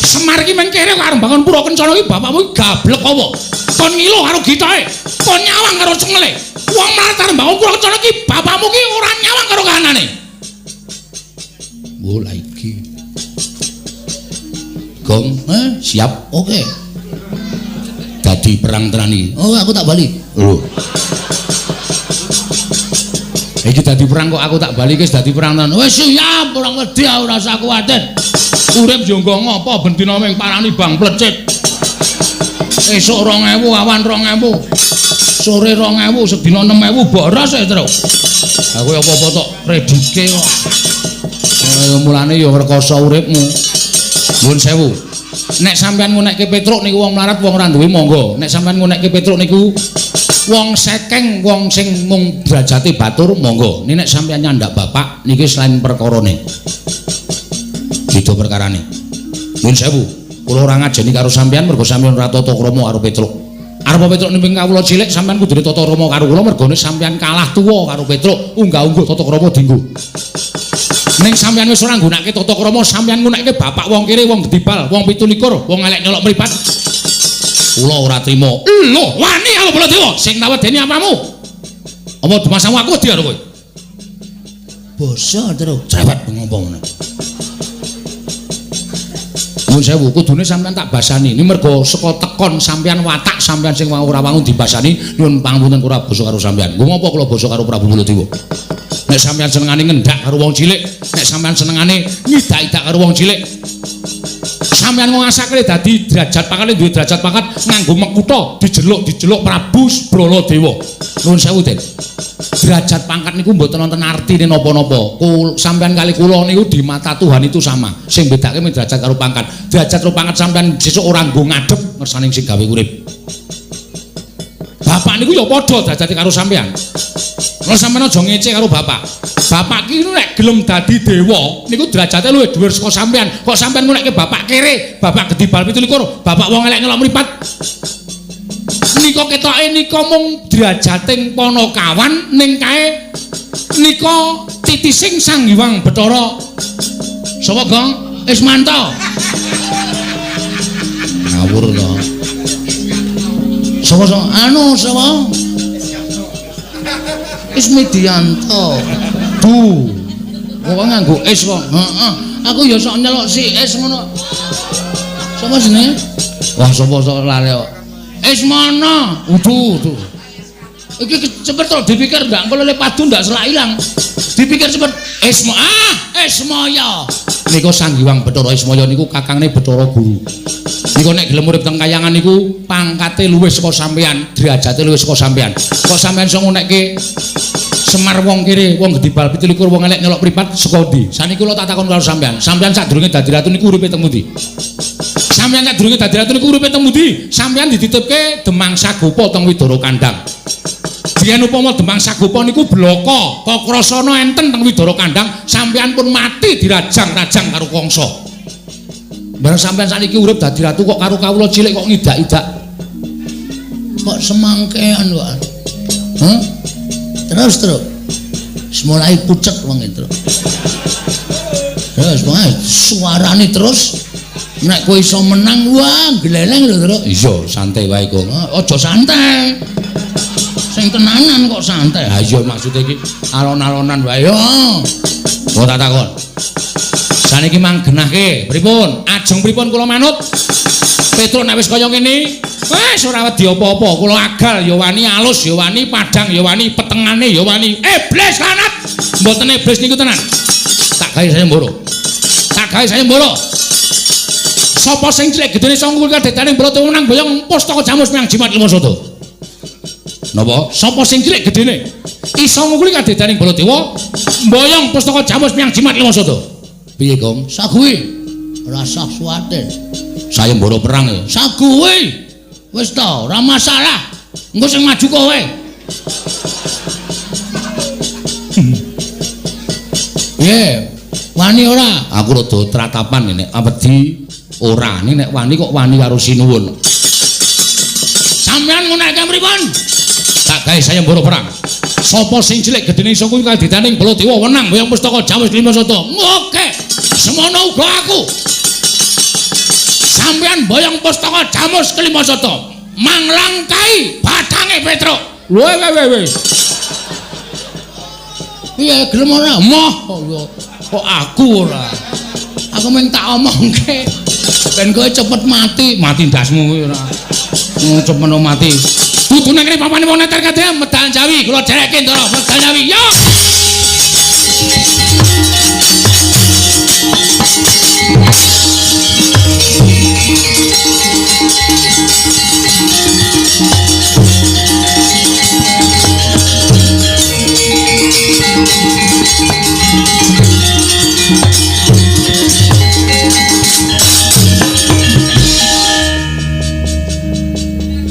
Semar ki meng kere karo bangun pura kencana ki bapakmu ki gablek apa? Kon ngilo karo gitae, kon nyawang karo cengele. Wong melarat karo bangun pura kencana ki bapakmu ki ora nyawang karo kahanane. Wo la iki. Gong, siap. Oke. Dadi perang tenan iki. Oh, aku tak bali. Lho. Iki dadi perang kok aku tak bali wis dadi perang tenan. Wis siap, ora wedi ora usah kuwatir. Urip yo nggo ngopo ben dina ming parani bang plecit. Esuk 2000, awan 2000. Sore 2000, sedina 6000 boros e, Truk. Aku apa-apa tok kredite kok. Mulane yo rekoso uripmu. Nuwun sewu. Nek sampean ngunekke Petruk niku wong melarat wong ora duwe monggo. Nek sampean ngunekke Petruk niku wong sekeng, wong sing mung derajate batur monggo. Nek sampean nyandak bapak niki selain perkarane. Beda perkarane. Nuwun sewu, kula ora ngajeni karo sampean mergo sampean ora tata krama karo Petruk. Arep Petruk nimping kawula cilik sampean kudune tata krama karo kula mergone sampean kalah tuwa karo Petruk, unggah-ungguh tata krama dienggo. Ning sampean wis ora nggunakake tata krama, sampean nggunakake bapak wong kere, wong gedibal, wong 27, wong elek nyolok mripat. Kula ora trima. Lho, wani karo Baladewa sing tak wedeni apamu? Apa dumasamu aku wedi karo kowe? Basa, Truk. Cerewet ngopo ngono. Nuwun sewu, kudune sampean tak basani. Ini mergo saka tekon sampean watak sampean sing ora wangun dibasani, nyuwun pangapunten kula basa karo sampean. Nggo ngopo kula basa karo Prabu Baladewa? Nek sampeyan senengane ngendak karo wong cilik, nek sampeyan senengane ngidak-idak karo wong cilik, sampeyan ngasake dadi derajat pangkat, duwe derajat pangkat nganggo mekutha dijeluk-dijeluk Prabu Baladewa. Nuwun sewu, Den. Derajat pangkat niku mboten wonten artine napa-napa. Sampeyan kali kula niku di mata Tuhan itu sama. Sing bedake mung derajat karo pangkat. Derajat karo pangkat sampeyan sesuk ora nggo ngadhep ngersane sing gawe urip. Bapak niku ya padha derajate karo sampeyan. Lha sampeyan aja ngece karo bapak. Bapak ki nek gelem dadi dewa niku derajate luwih dhuwur saka sampeyan. Kok sampeyan ngunekke bapak kere, bapak gedhi bal 27, bapak wong elek nyelok mripat. Nika ketoke nika mung derajating panakawan ning kae nika titising Sang Hyang Bathara. Sapa, Gong? Ismanto. Ngawur to. Sapa sapa? Anu sapa? Ismidianto. Du. Kok nganggo is kok? Heeh. Aku ya sok nyeluk si is ngono. Sapa jenenge? Wah, sapa sok lali kok. Ismana. Udu, udu. Iki cepet to dipikir ndak engko lele padu ndak selak ilang. Dipikir cepet. Isma ah, Ismaya. Nika Sang Hyang Bathara Ismaya niku kakangne Bathara Guru. Nika nek gelem urip teng kayangan niku pangkate luwih saka sampeyan, derajate luwih saka sampeyan. Kok sampeyan iso ngunekke Semar wong kere, wong gedhi bal 27, wong elek nyelok mripat saka ndi? Saniki kula tak takon karo sampeyan. Sampeyan sadurunge dadi ratu niku uripe teng pundi? Sampeyan sadurunge dadi ratu niku uripe teng pundi? Sampeyan dititipke Demang Sagopa teng Widara Kandang. Biyen upama Demang Sagopa niku blaka, kakrasana enten teng Widara Kandang, sampeyan pun mati dirajang-rajang karo Kangsa. Bareng sampeyan saniki urip dadi ratu kok karo kawula cilik kok ngidak-idak. Kok semangkean kok. Hah? Terus terus. Mulai pucet wong itu. Terus wae suarane terus nek kowe iso menang wah gleleng lho, Truk. Iya, santai wae kok. Aja santai. Sing tenanan kok santai. Ha iya maksude iki alon-alonan wae. Yo. Kok tak takon. Saniki mang genahke, pripun? Ajeng pripun kula manut? Petruk nek wis kaya ngene, wis ora wedi apa-apa. Kula agal ya wani, alus ya wani, padhang ya wani, petengane ya wani. Iblis lanat. Mboten iblis niku tenan. Tak gawe sayembara. Tak gawe sayembara. Sapa sing cilik gedene iso ngungkul kadetane Baladewa menang boyong pustaka jamus menyang jimat lima sada. Napa? Sapa sing cilik gedene iso ngungkuli kadetane Baladewa mboyong pustaka jamus menyang jimat lima sada. Piye, Gong? Saguwi. Ora usah kuwatir. Sayembara perang ya. Saguwi. Wis ta, ora masalah. Engko sing maju kowe. Piye? Wani ora? Aku rada tratapan nek wedi ora. Nek wani kok wani karo sinuwun. Sampeyan ngunekke mripun? Tak gawe sayembara perang. Sapa sing cilik gedene iso kuwi kaditaning Baladewa wenang boyong pustaka jamus lima sada. Oke. Semono uga aku. Sampeyan boyong pustaka jamus kelima sada. Manglangkai bathange Petruk. Lho we we. Piye gelem ora? Moh kok aku ora. Aku mung tak omongke ben kowe cepet mati. Mati ndasmu kuwi ora. Cepet mati. Kudu nang kene papane wong neter kabeh medal Jawi kula dherekke Ndara medal Jawi. Yo.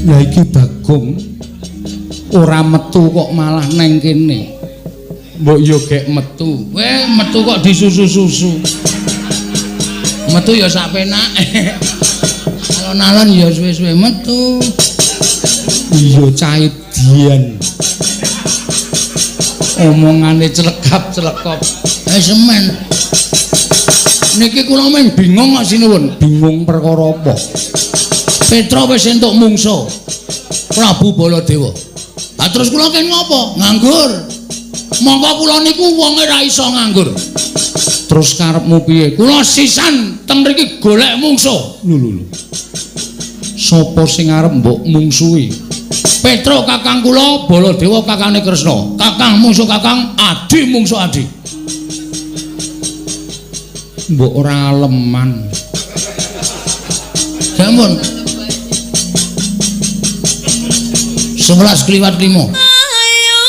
Lah iki Bagong ora metu kok malah neng kene. Mbok yo gek metu. Weh, metu kok disusu-susu. Metu ya sak penake. Alon-alon ya suwe-suwe metu. Iya cah edian. Omongane celekap-celekop. Semen. Niki kula mung bingung kok sinuwun. Bingung perkara apa? Petra wis entuk mungsuh Prabu Baladewa. Lah terus kula ken ngopo? Nganggur. Mongko kula niku wonge ra iso nganggur. Terus karepmu piye? Kula sisan teng mriki golek mungsuh. Lho lho lho. Sapa sing arep mbok mungsuhi? Petra kakang kula, Baladewa kakange Kresna. Kakang Kakang mungsuh kakang, adi mungsuh adi. Mbok ora aleman. Sampun. 11 kliwat 5. Ayo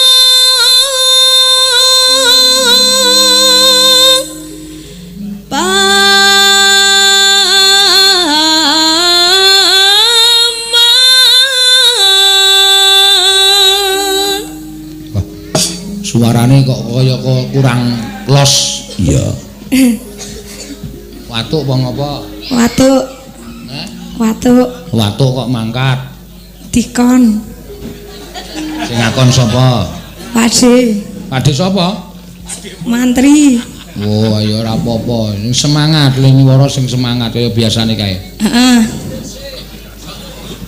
paman. Wah, suarane kok kaya kok kurang los. Iya. Watuk apa ngopo? Watuk. Heh? Watuk. Watuk kok mangkat. Dikon. Sing ngakon sapa? Pakde. Pakde sapa? Mantri. Oh, ya ora apa-apa. Sing semangat, le nyuwara sing semangat kaya biasane kae. Heeh.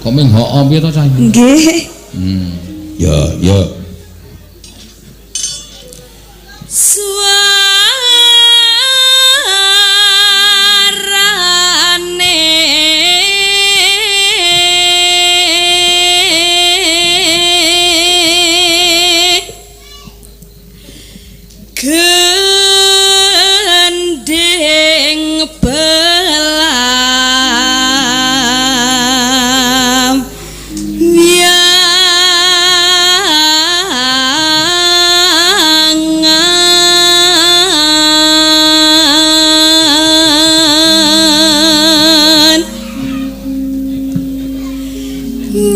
Kok ming hok piye to, Cah? Nggih. Ya, ya. Suarane gending belam wiyangan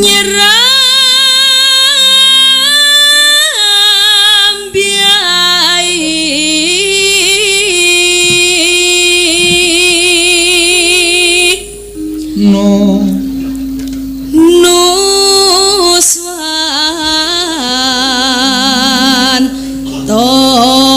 nyeram biai No. Nuswan Toro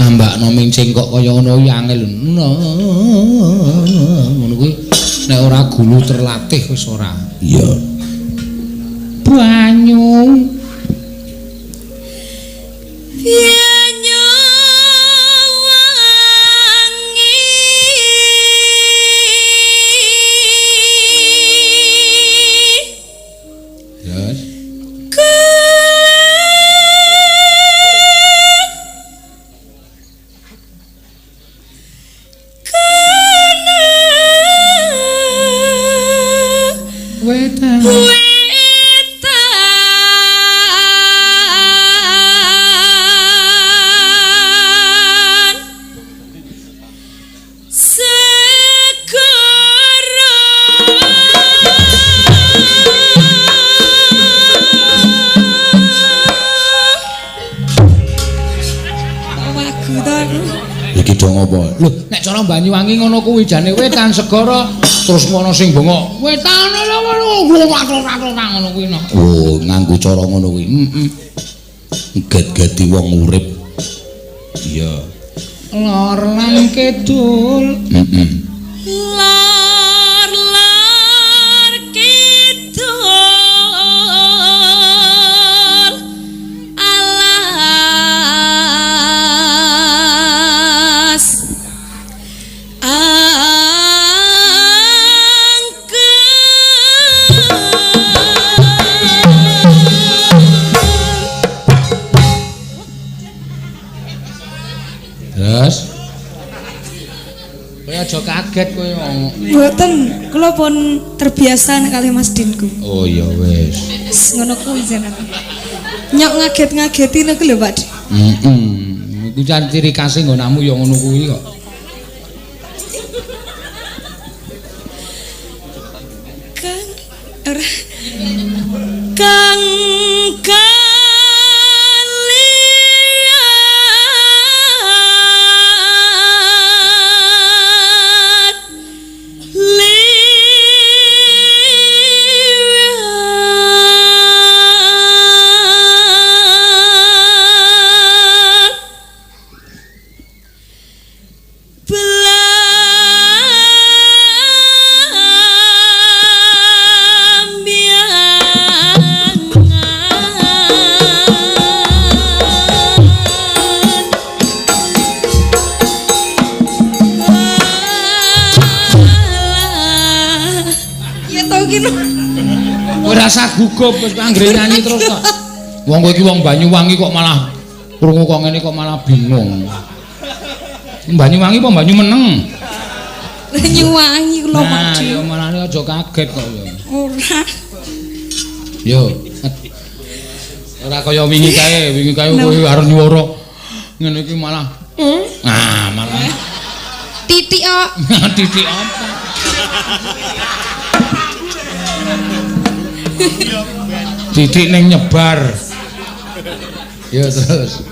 Ambakno mincing kok kaya ngono kuwi angel. No. Ngono kuwi nek ora gulu terlatih wis ora. Iya. Banyu. Banyu wangi Yes. Kena Wetan. Wetan segara Kok wagu to aku. Iki do ngopo? Lho, nek cara Banyuwangi ngono kuwi jane wetan segara terus ngono sing bengok. Wetan lho ngono kuwi no. Oh, nganggo cara ngono kuwi. Heeh. Get-geti wong urip. Iya. Lor lan kidul. Heeh. Lor lor kidul alas angker. Terus kowe aja kaget kowe wong. Mboten, kula pun terbiasa nek kalih Mas Dinku. Oh ya wis. Wis ngono kuwi jeneng. Nyok ngaget-ngageti niku lho, Pak. Heeh. Iku jan ciri khase nggonamu ya ngono kuwi kok. Kang ora Kang kalian liwat belambiangan. Ora usah gugup wis anggere nyanyi terus kok. Wong kowe iki wong Banyuwangi kok malah krungu kok ngene kok malah bingung. Banyuwangi apa Banyu meneng? Banyuwangi kula Nah, Pak. ya malah aja kaget kok ya. Ora. Yo. Ora kaya wingi kae, wingi kae kowe arep nyuwara ngene iki malah. Nah, malah Titik kok. titik apa? Titik ning nyebar. Yo terus.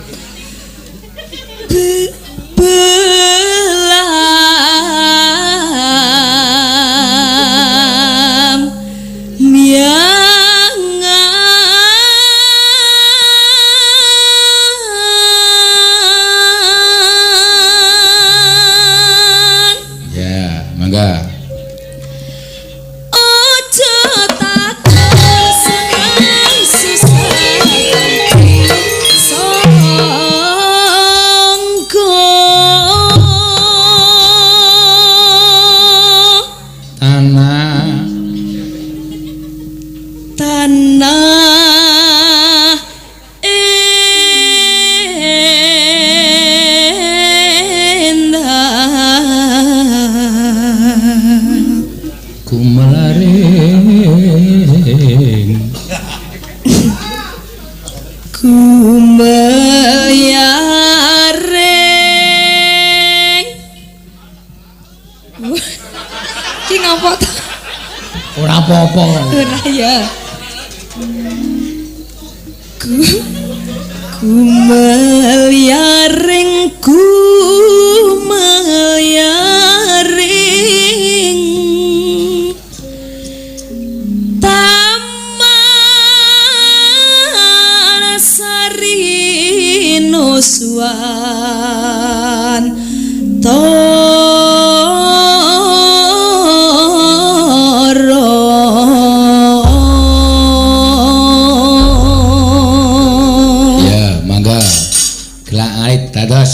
Belam miangan Ya, mangga. Ojo takon seneng susah sangga Tanah tanah endah gumelaring gumeyaring Ki ngopo to? Ora apa-apa. Ora ya. Gumelyaring gumelyaring Taman Sari Nuswan Toro. Ya, mangga. Gelak alit dados.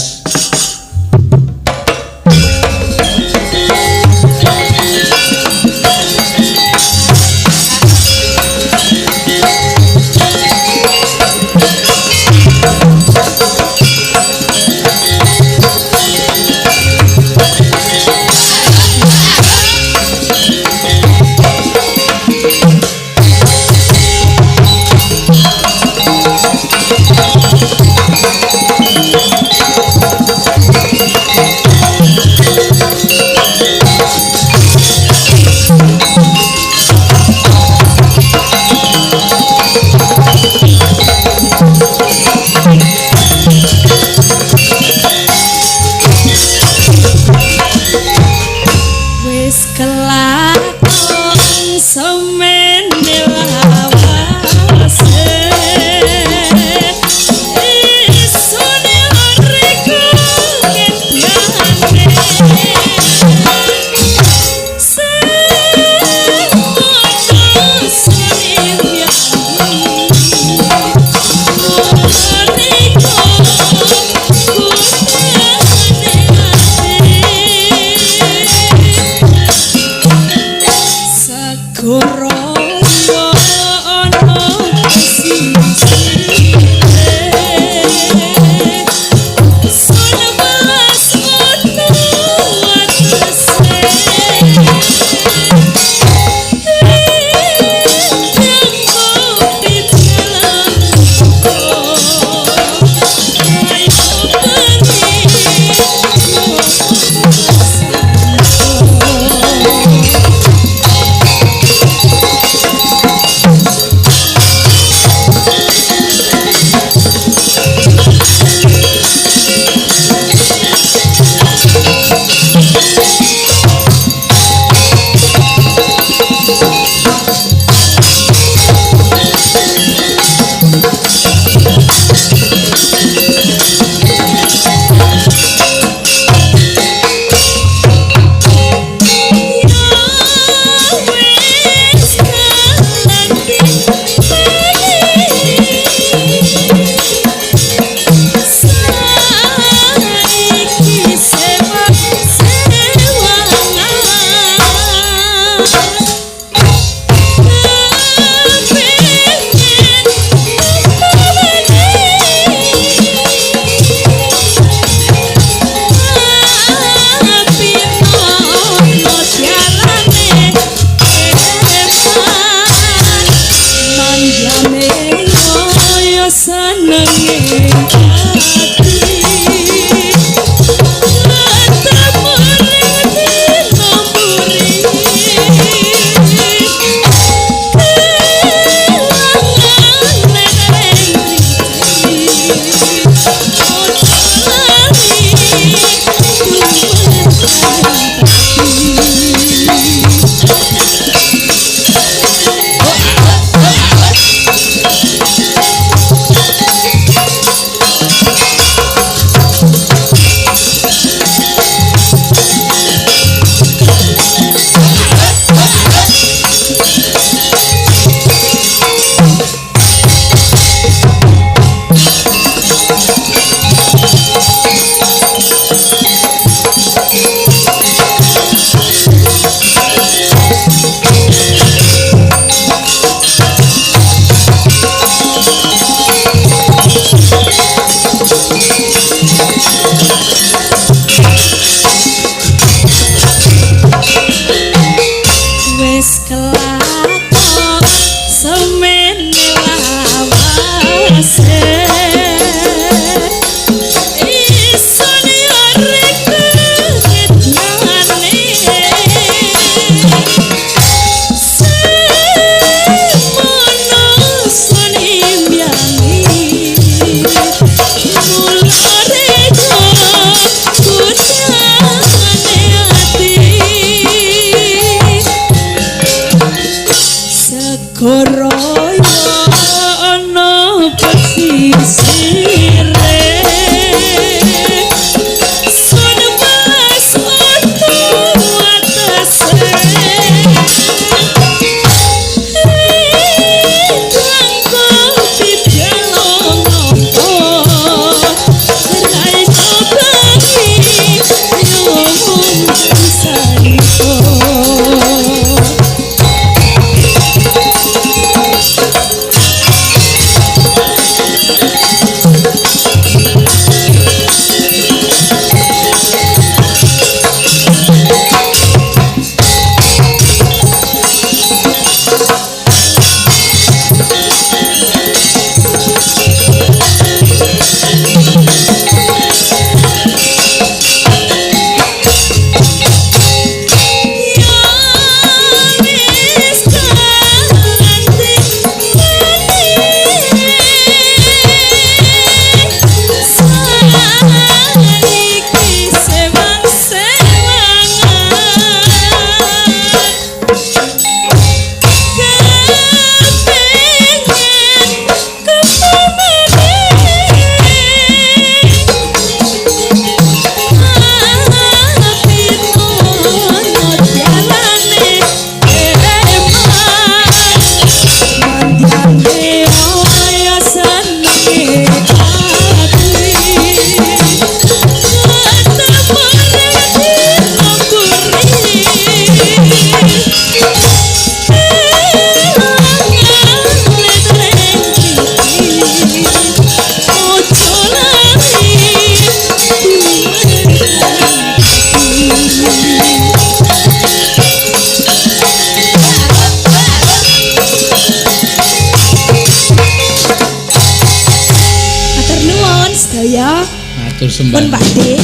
sedaya. Matur sembah. Pun Pak De.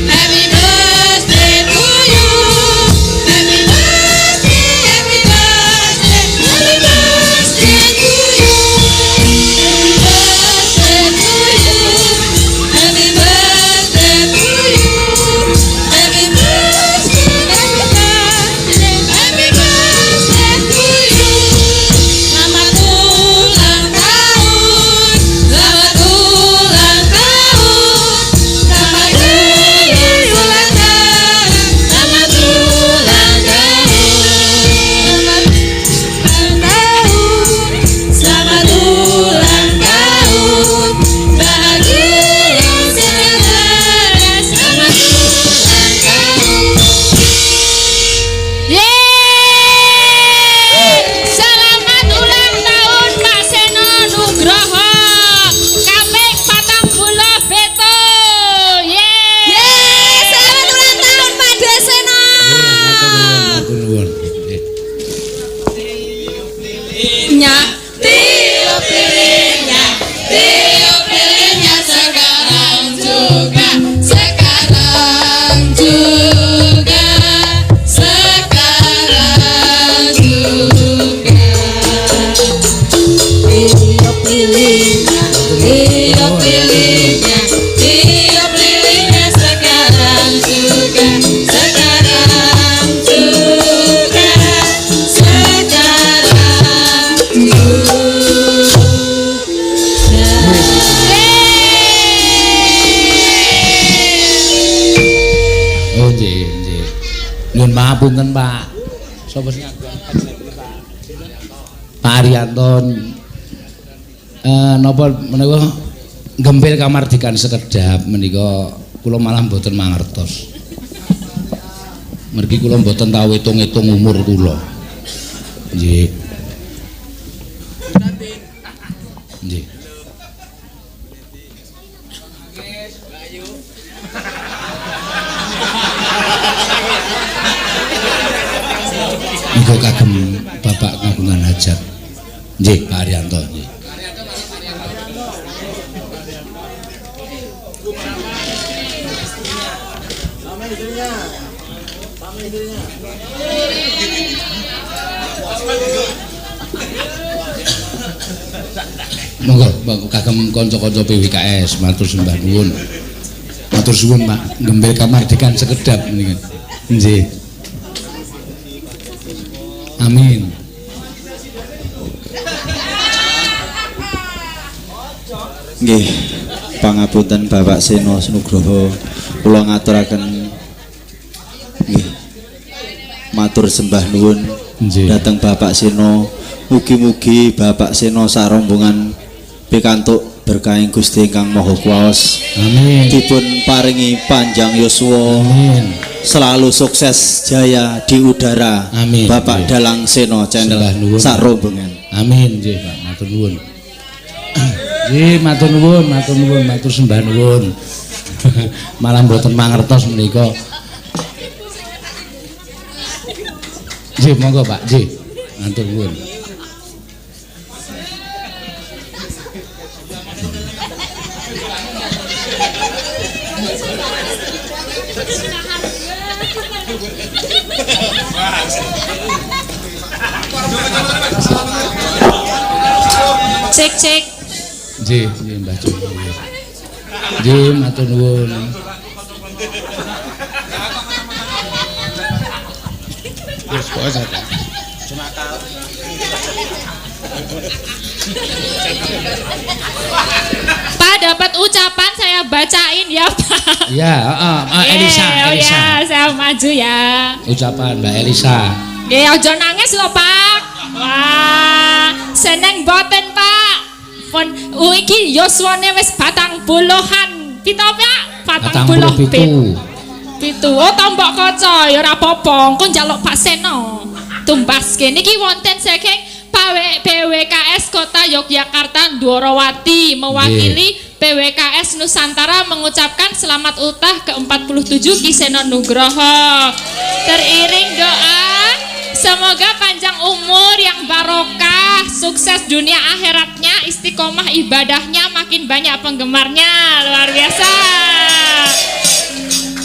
Happy birthday to you. Happy birthday, happy birthday, happy birthday to you. Happy birthday to you. Happy birthday to you. Happy birthday, happy birthday, happy birthday to you. Selamat ulang tahun, selamat ulang tahun, selamat ulang tahun, selamat ulang tahun, selamat ulang tahun, bahagia sejahtera, selamat ulang tahun. Yeay! Selamat ulang tahun Pak Seno Nugroho. Kaping 47. Yeay! Yeay, selamat ulang tahun Pak Deseno. Matur nuwun. Nggih. Nya tiup lilinnya, tiup lilinnya sekarang juga, sekarang juga, sekarang juga. Tiup lilinnya, tiup lilinnya, tiup lilinnya sekarang juga, sekarang juga, sekarang juga. Oh nggih, nggih. Nyuwun pangapunten, Pak. Sapa sing Pak Arianto. Napa menika gempil kamardikan sekedhap menika kula malah mboten mangertos. Mergi kula mboten tau hitung-hitung umur kula. Nggih. Nggih. Muga kagem Bapak kagungan hajat. Nggih, Pak Arianto nggih. Monggo, monggo kagem kanca-kanca PWKS matur sembah nuwun. Matur suwun Pak, gembel kamardikan sekedhap menika. Nggih. Amin. Nggih, pangapunten Bapak Seno Nugroho, kula ngaturaken nggih matur sembah nuwun Nggih. dhateng Bapak Seno. Mugi-mugi Bapak Seno sarombongan pikantuk berkahing Gusti ingkang Maha Kuwaos. Amin. Dipun paringi panjang yuswa. Amin. Selalu sukses jaya di udara. Amin. Bapak Nggih. Dalang Seno Channel Sembah nuwun. sarombongan. Amin nggih Pak, matur nuwun. Nggih, matur nuwun, matur nuwun, matur sembah nuwun. Malah mboten mangertos menika. Nggih, monggo Pak, nggih. Matur nuwun. Cek cek. Nggih, nggih Mbah Joko. Nggih, matur nuwun. Wis pokoke sampe. Pak dapat ucapan saya bacain ya Pak. Iya, heeh, Elisa, Oh Elisa. ya, saya maju ya. Ucapan Mbak Elisa. Aja nangis lho Pak. Wah, seneng boten Pak. Pun iki yuswane wis 40-an. Pito Pak? 47. 47. Oh, tombok kaca ya ora apa-apa. Engko njaluk Pak Seno. Tumbaske niki wonten saking PWKS Kota Yogyakarta Dworowati mewakili PWKS Nusantara mengucapkan selamat ultah ke-47 Ki Seno Nugroho. Teriring doa semoga panjang umur yang barokah, sukses dunia akhiratnya, istiqomah ibadahnya, makin banyak penggemarnya. Luar biasa.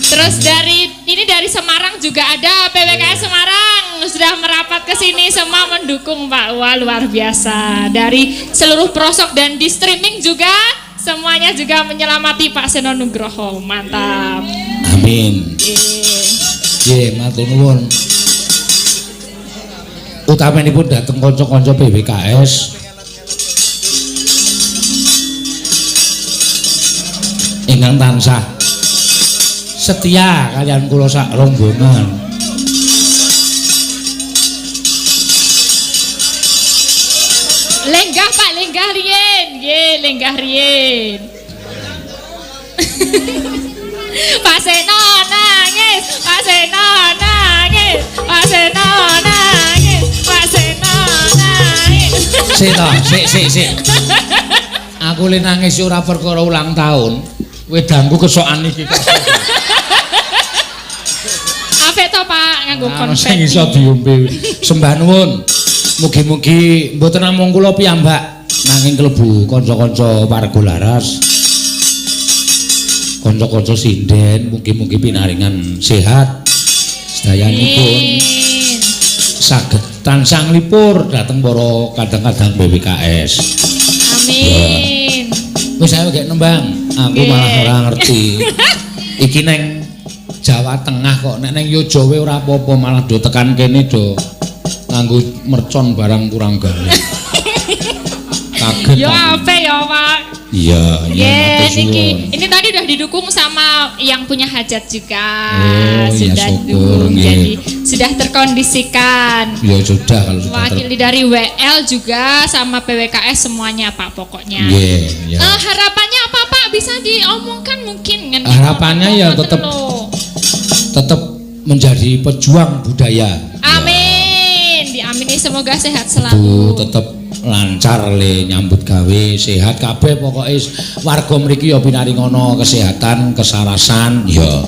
Terus dari ini dari Semarang juga ada PWKS Semarang sudah merapat ke sini semua mendukung Pak. Wah, luar biasa. Dari seluruh pelosok dan di streaming juga semuanya juga menyelamati Pak Seno Nugroho. Mantap. Amin. Nggih, matur nuwun. Utamanipun dhateng kanca-kanca PWKS ingkang tansah setia kaliyan kula sak rombongan. Lenggah Pak, lenggah riyin. Nggih, lenggah riyin. Pak Seno nangis, Pak Seno nangis, Pak Seno nangis, Pak Seno nangis. Sik to, sik sik sik. Aku le nangis ora perkara ulang tahun. Wedangku kesokan iki kok. Apik to Pak nganggo Ana sing konfeti. iso diombe. Sembah nuwun. Mugi-mugi mboten namung kula piyambak nanging klebu kanca-kanca warga laras. Kanca-kanca sinden mugi-mugi pinaringan sehat sedayanipun Amin. saged tansah nglipur dhateng para kadang-kadang PWKS. Amin. Wis ayo gek nembang, aku malah ora ngerti. Iki neng Jawa Tengah kok, nek neng Yogyawa ora apa-apa, malah do tekan kene do nganggo mercon barang kurang gawe. Kaget Ya aku. apik ya Pak. Iya, iya Nggih, matur niki. suwun. Ini tadi udah didukung sama yang punya hajat juga. Oh, iya, Sudah syukur, dukung. nggih. Jadi sudah terkondisikan. Ya sudah kalau sudah ter Mewakili dari WL juga sama PWKS semuanya Pak pokoknya. Nggih, ya. Harapannya apa Pak? Bisa diomongkan mungkin ngen- Harapannya ya ngoten lho. tetap menjadi pejuang budaya. Amin. Diamini semoga sehat Kudu selalu. tetep lancar le nyambut gawe sehat kabeh pokoke warga mriki ya pinaringono kesehatan kesarasan ya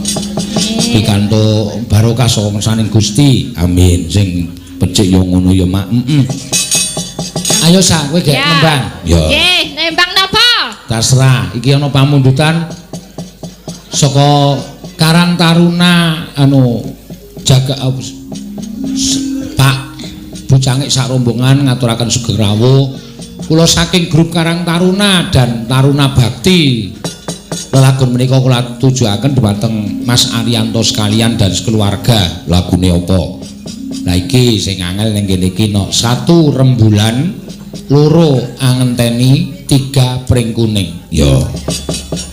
pikantuk barokah saka ngersaning Gusti amin sing becik ya ngono ya mak Ayo sa kowe gek Ya. nembang ya Nggih, nembang napa? terserah iki ana pamundutan saka Karang Taruna anu jaga Pak Bu Cangik sak rombongan ngaturaken sugeng rawuh kula saking grup Karang Taruna dan Taruna Bakti lelagon menika kula tujuaken dhumateng Mas Arianto sekalian dan sekeluarga lagune apa lah iki sing angel ning kene iki no 1 rembulan 2 angenteni 3 pring kuning ya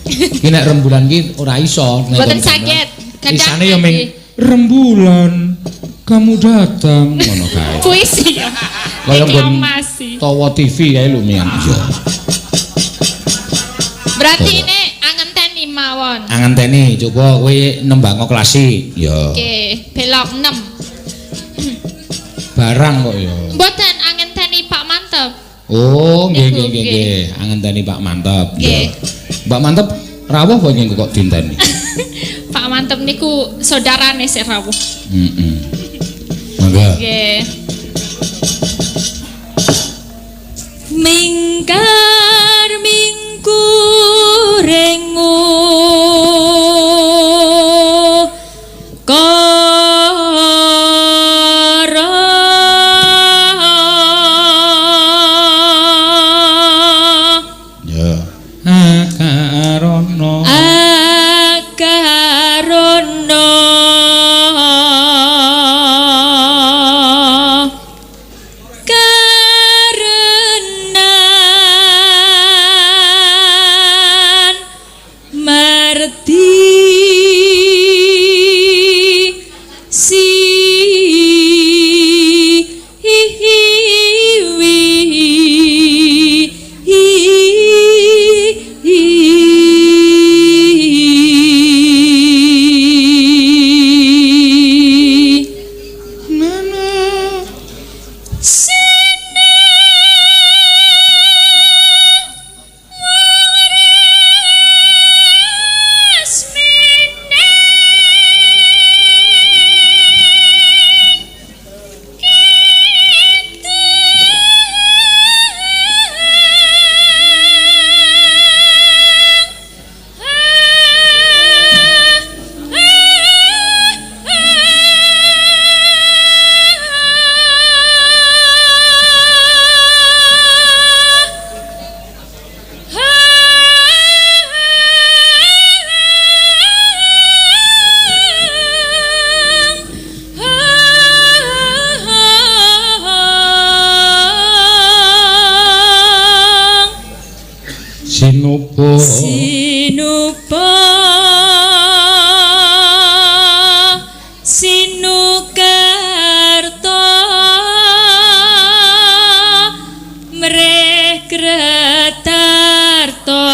iki nek rembulan iki ora iso nek Mboten kon saged. Kadang isane ya ming nggih. rembulan kamu datang ngono kae Puisi ya. Kaya nggon Deklamasi. Tawa TV kae lumayan iya Berarti ini angenteni mawon. Angenteni coba kowe nembango klasi ya Oke, belok 6. Barang kok ya Mboten angenteni Pak Mantep. Oh nggih Niku, nggih nggih nggih angenteni Pak Mantep Nggih. ya Pak Mantep rawuh apa nggih kok dinteni Pak Mantep niku saudarane sik rawuh. Heeh mangga Nggih. Mingkar mingkurengu kara ya akarono akarono Sinupa sinukerta mrih kretarta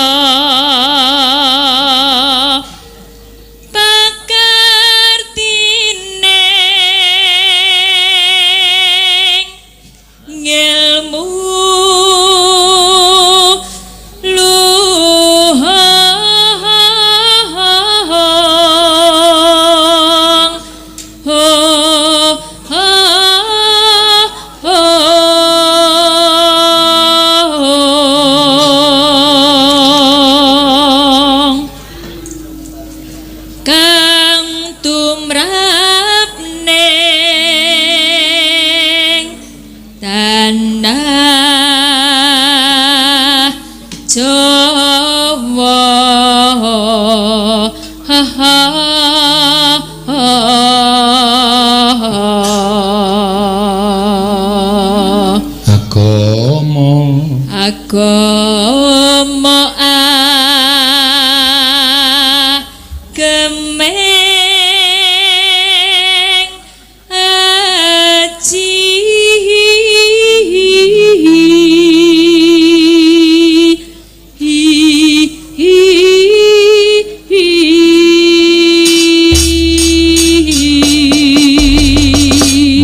pakartining ngelmu luhung ho ho hong kang tumrap ning tanah Jawa. Ha ha ha. Agama Agama agemeng aji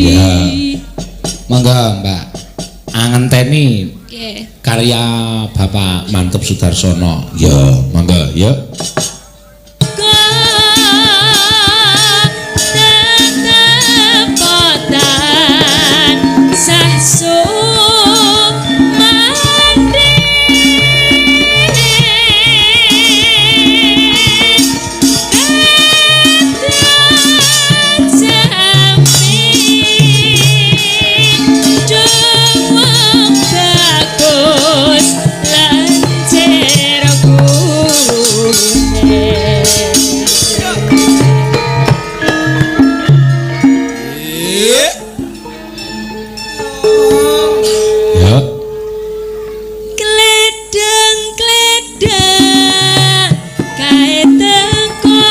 Ya. Monggo Mbak angenteni Nggih. karya Bapak Manteb Sudarsono. Ya, monggo ya. Tetepotan sah sumandhi Jami Jumang bagus lan cerokune. Ya. Kledeng kledeng kae teko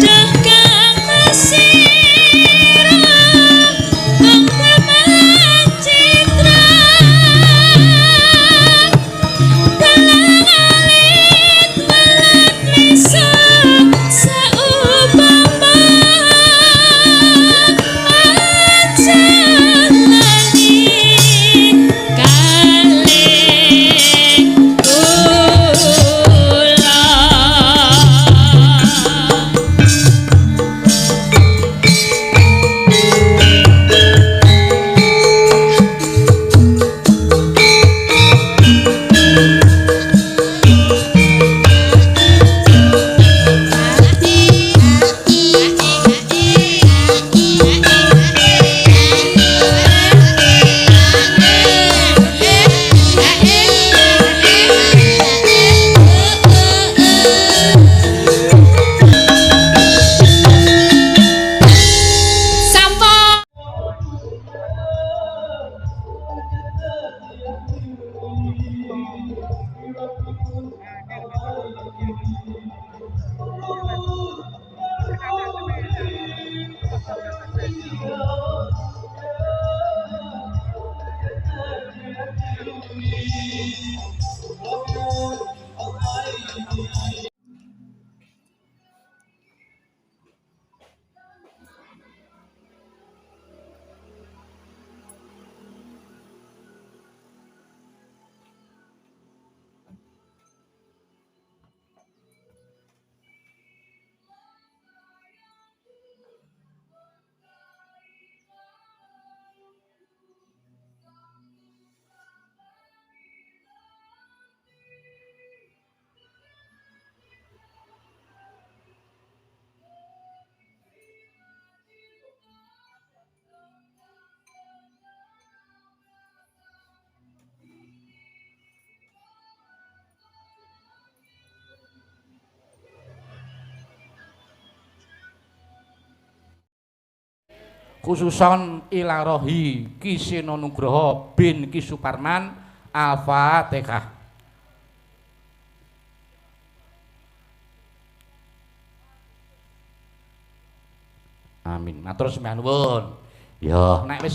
deh kang mesira kang taman citra dalang alit welat misa saupama aja lali kalih kula. Sampun. Khususon ilarohi Ki Seno Nugroho bin Ki Suparman. Al-Fatihah. Amin. Matur sembah nuwun. Ya, nek wis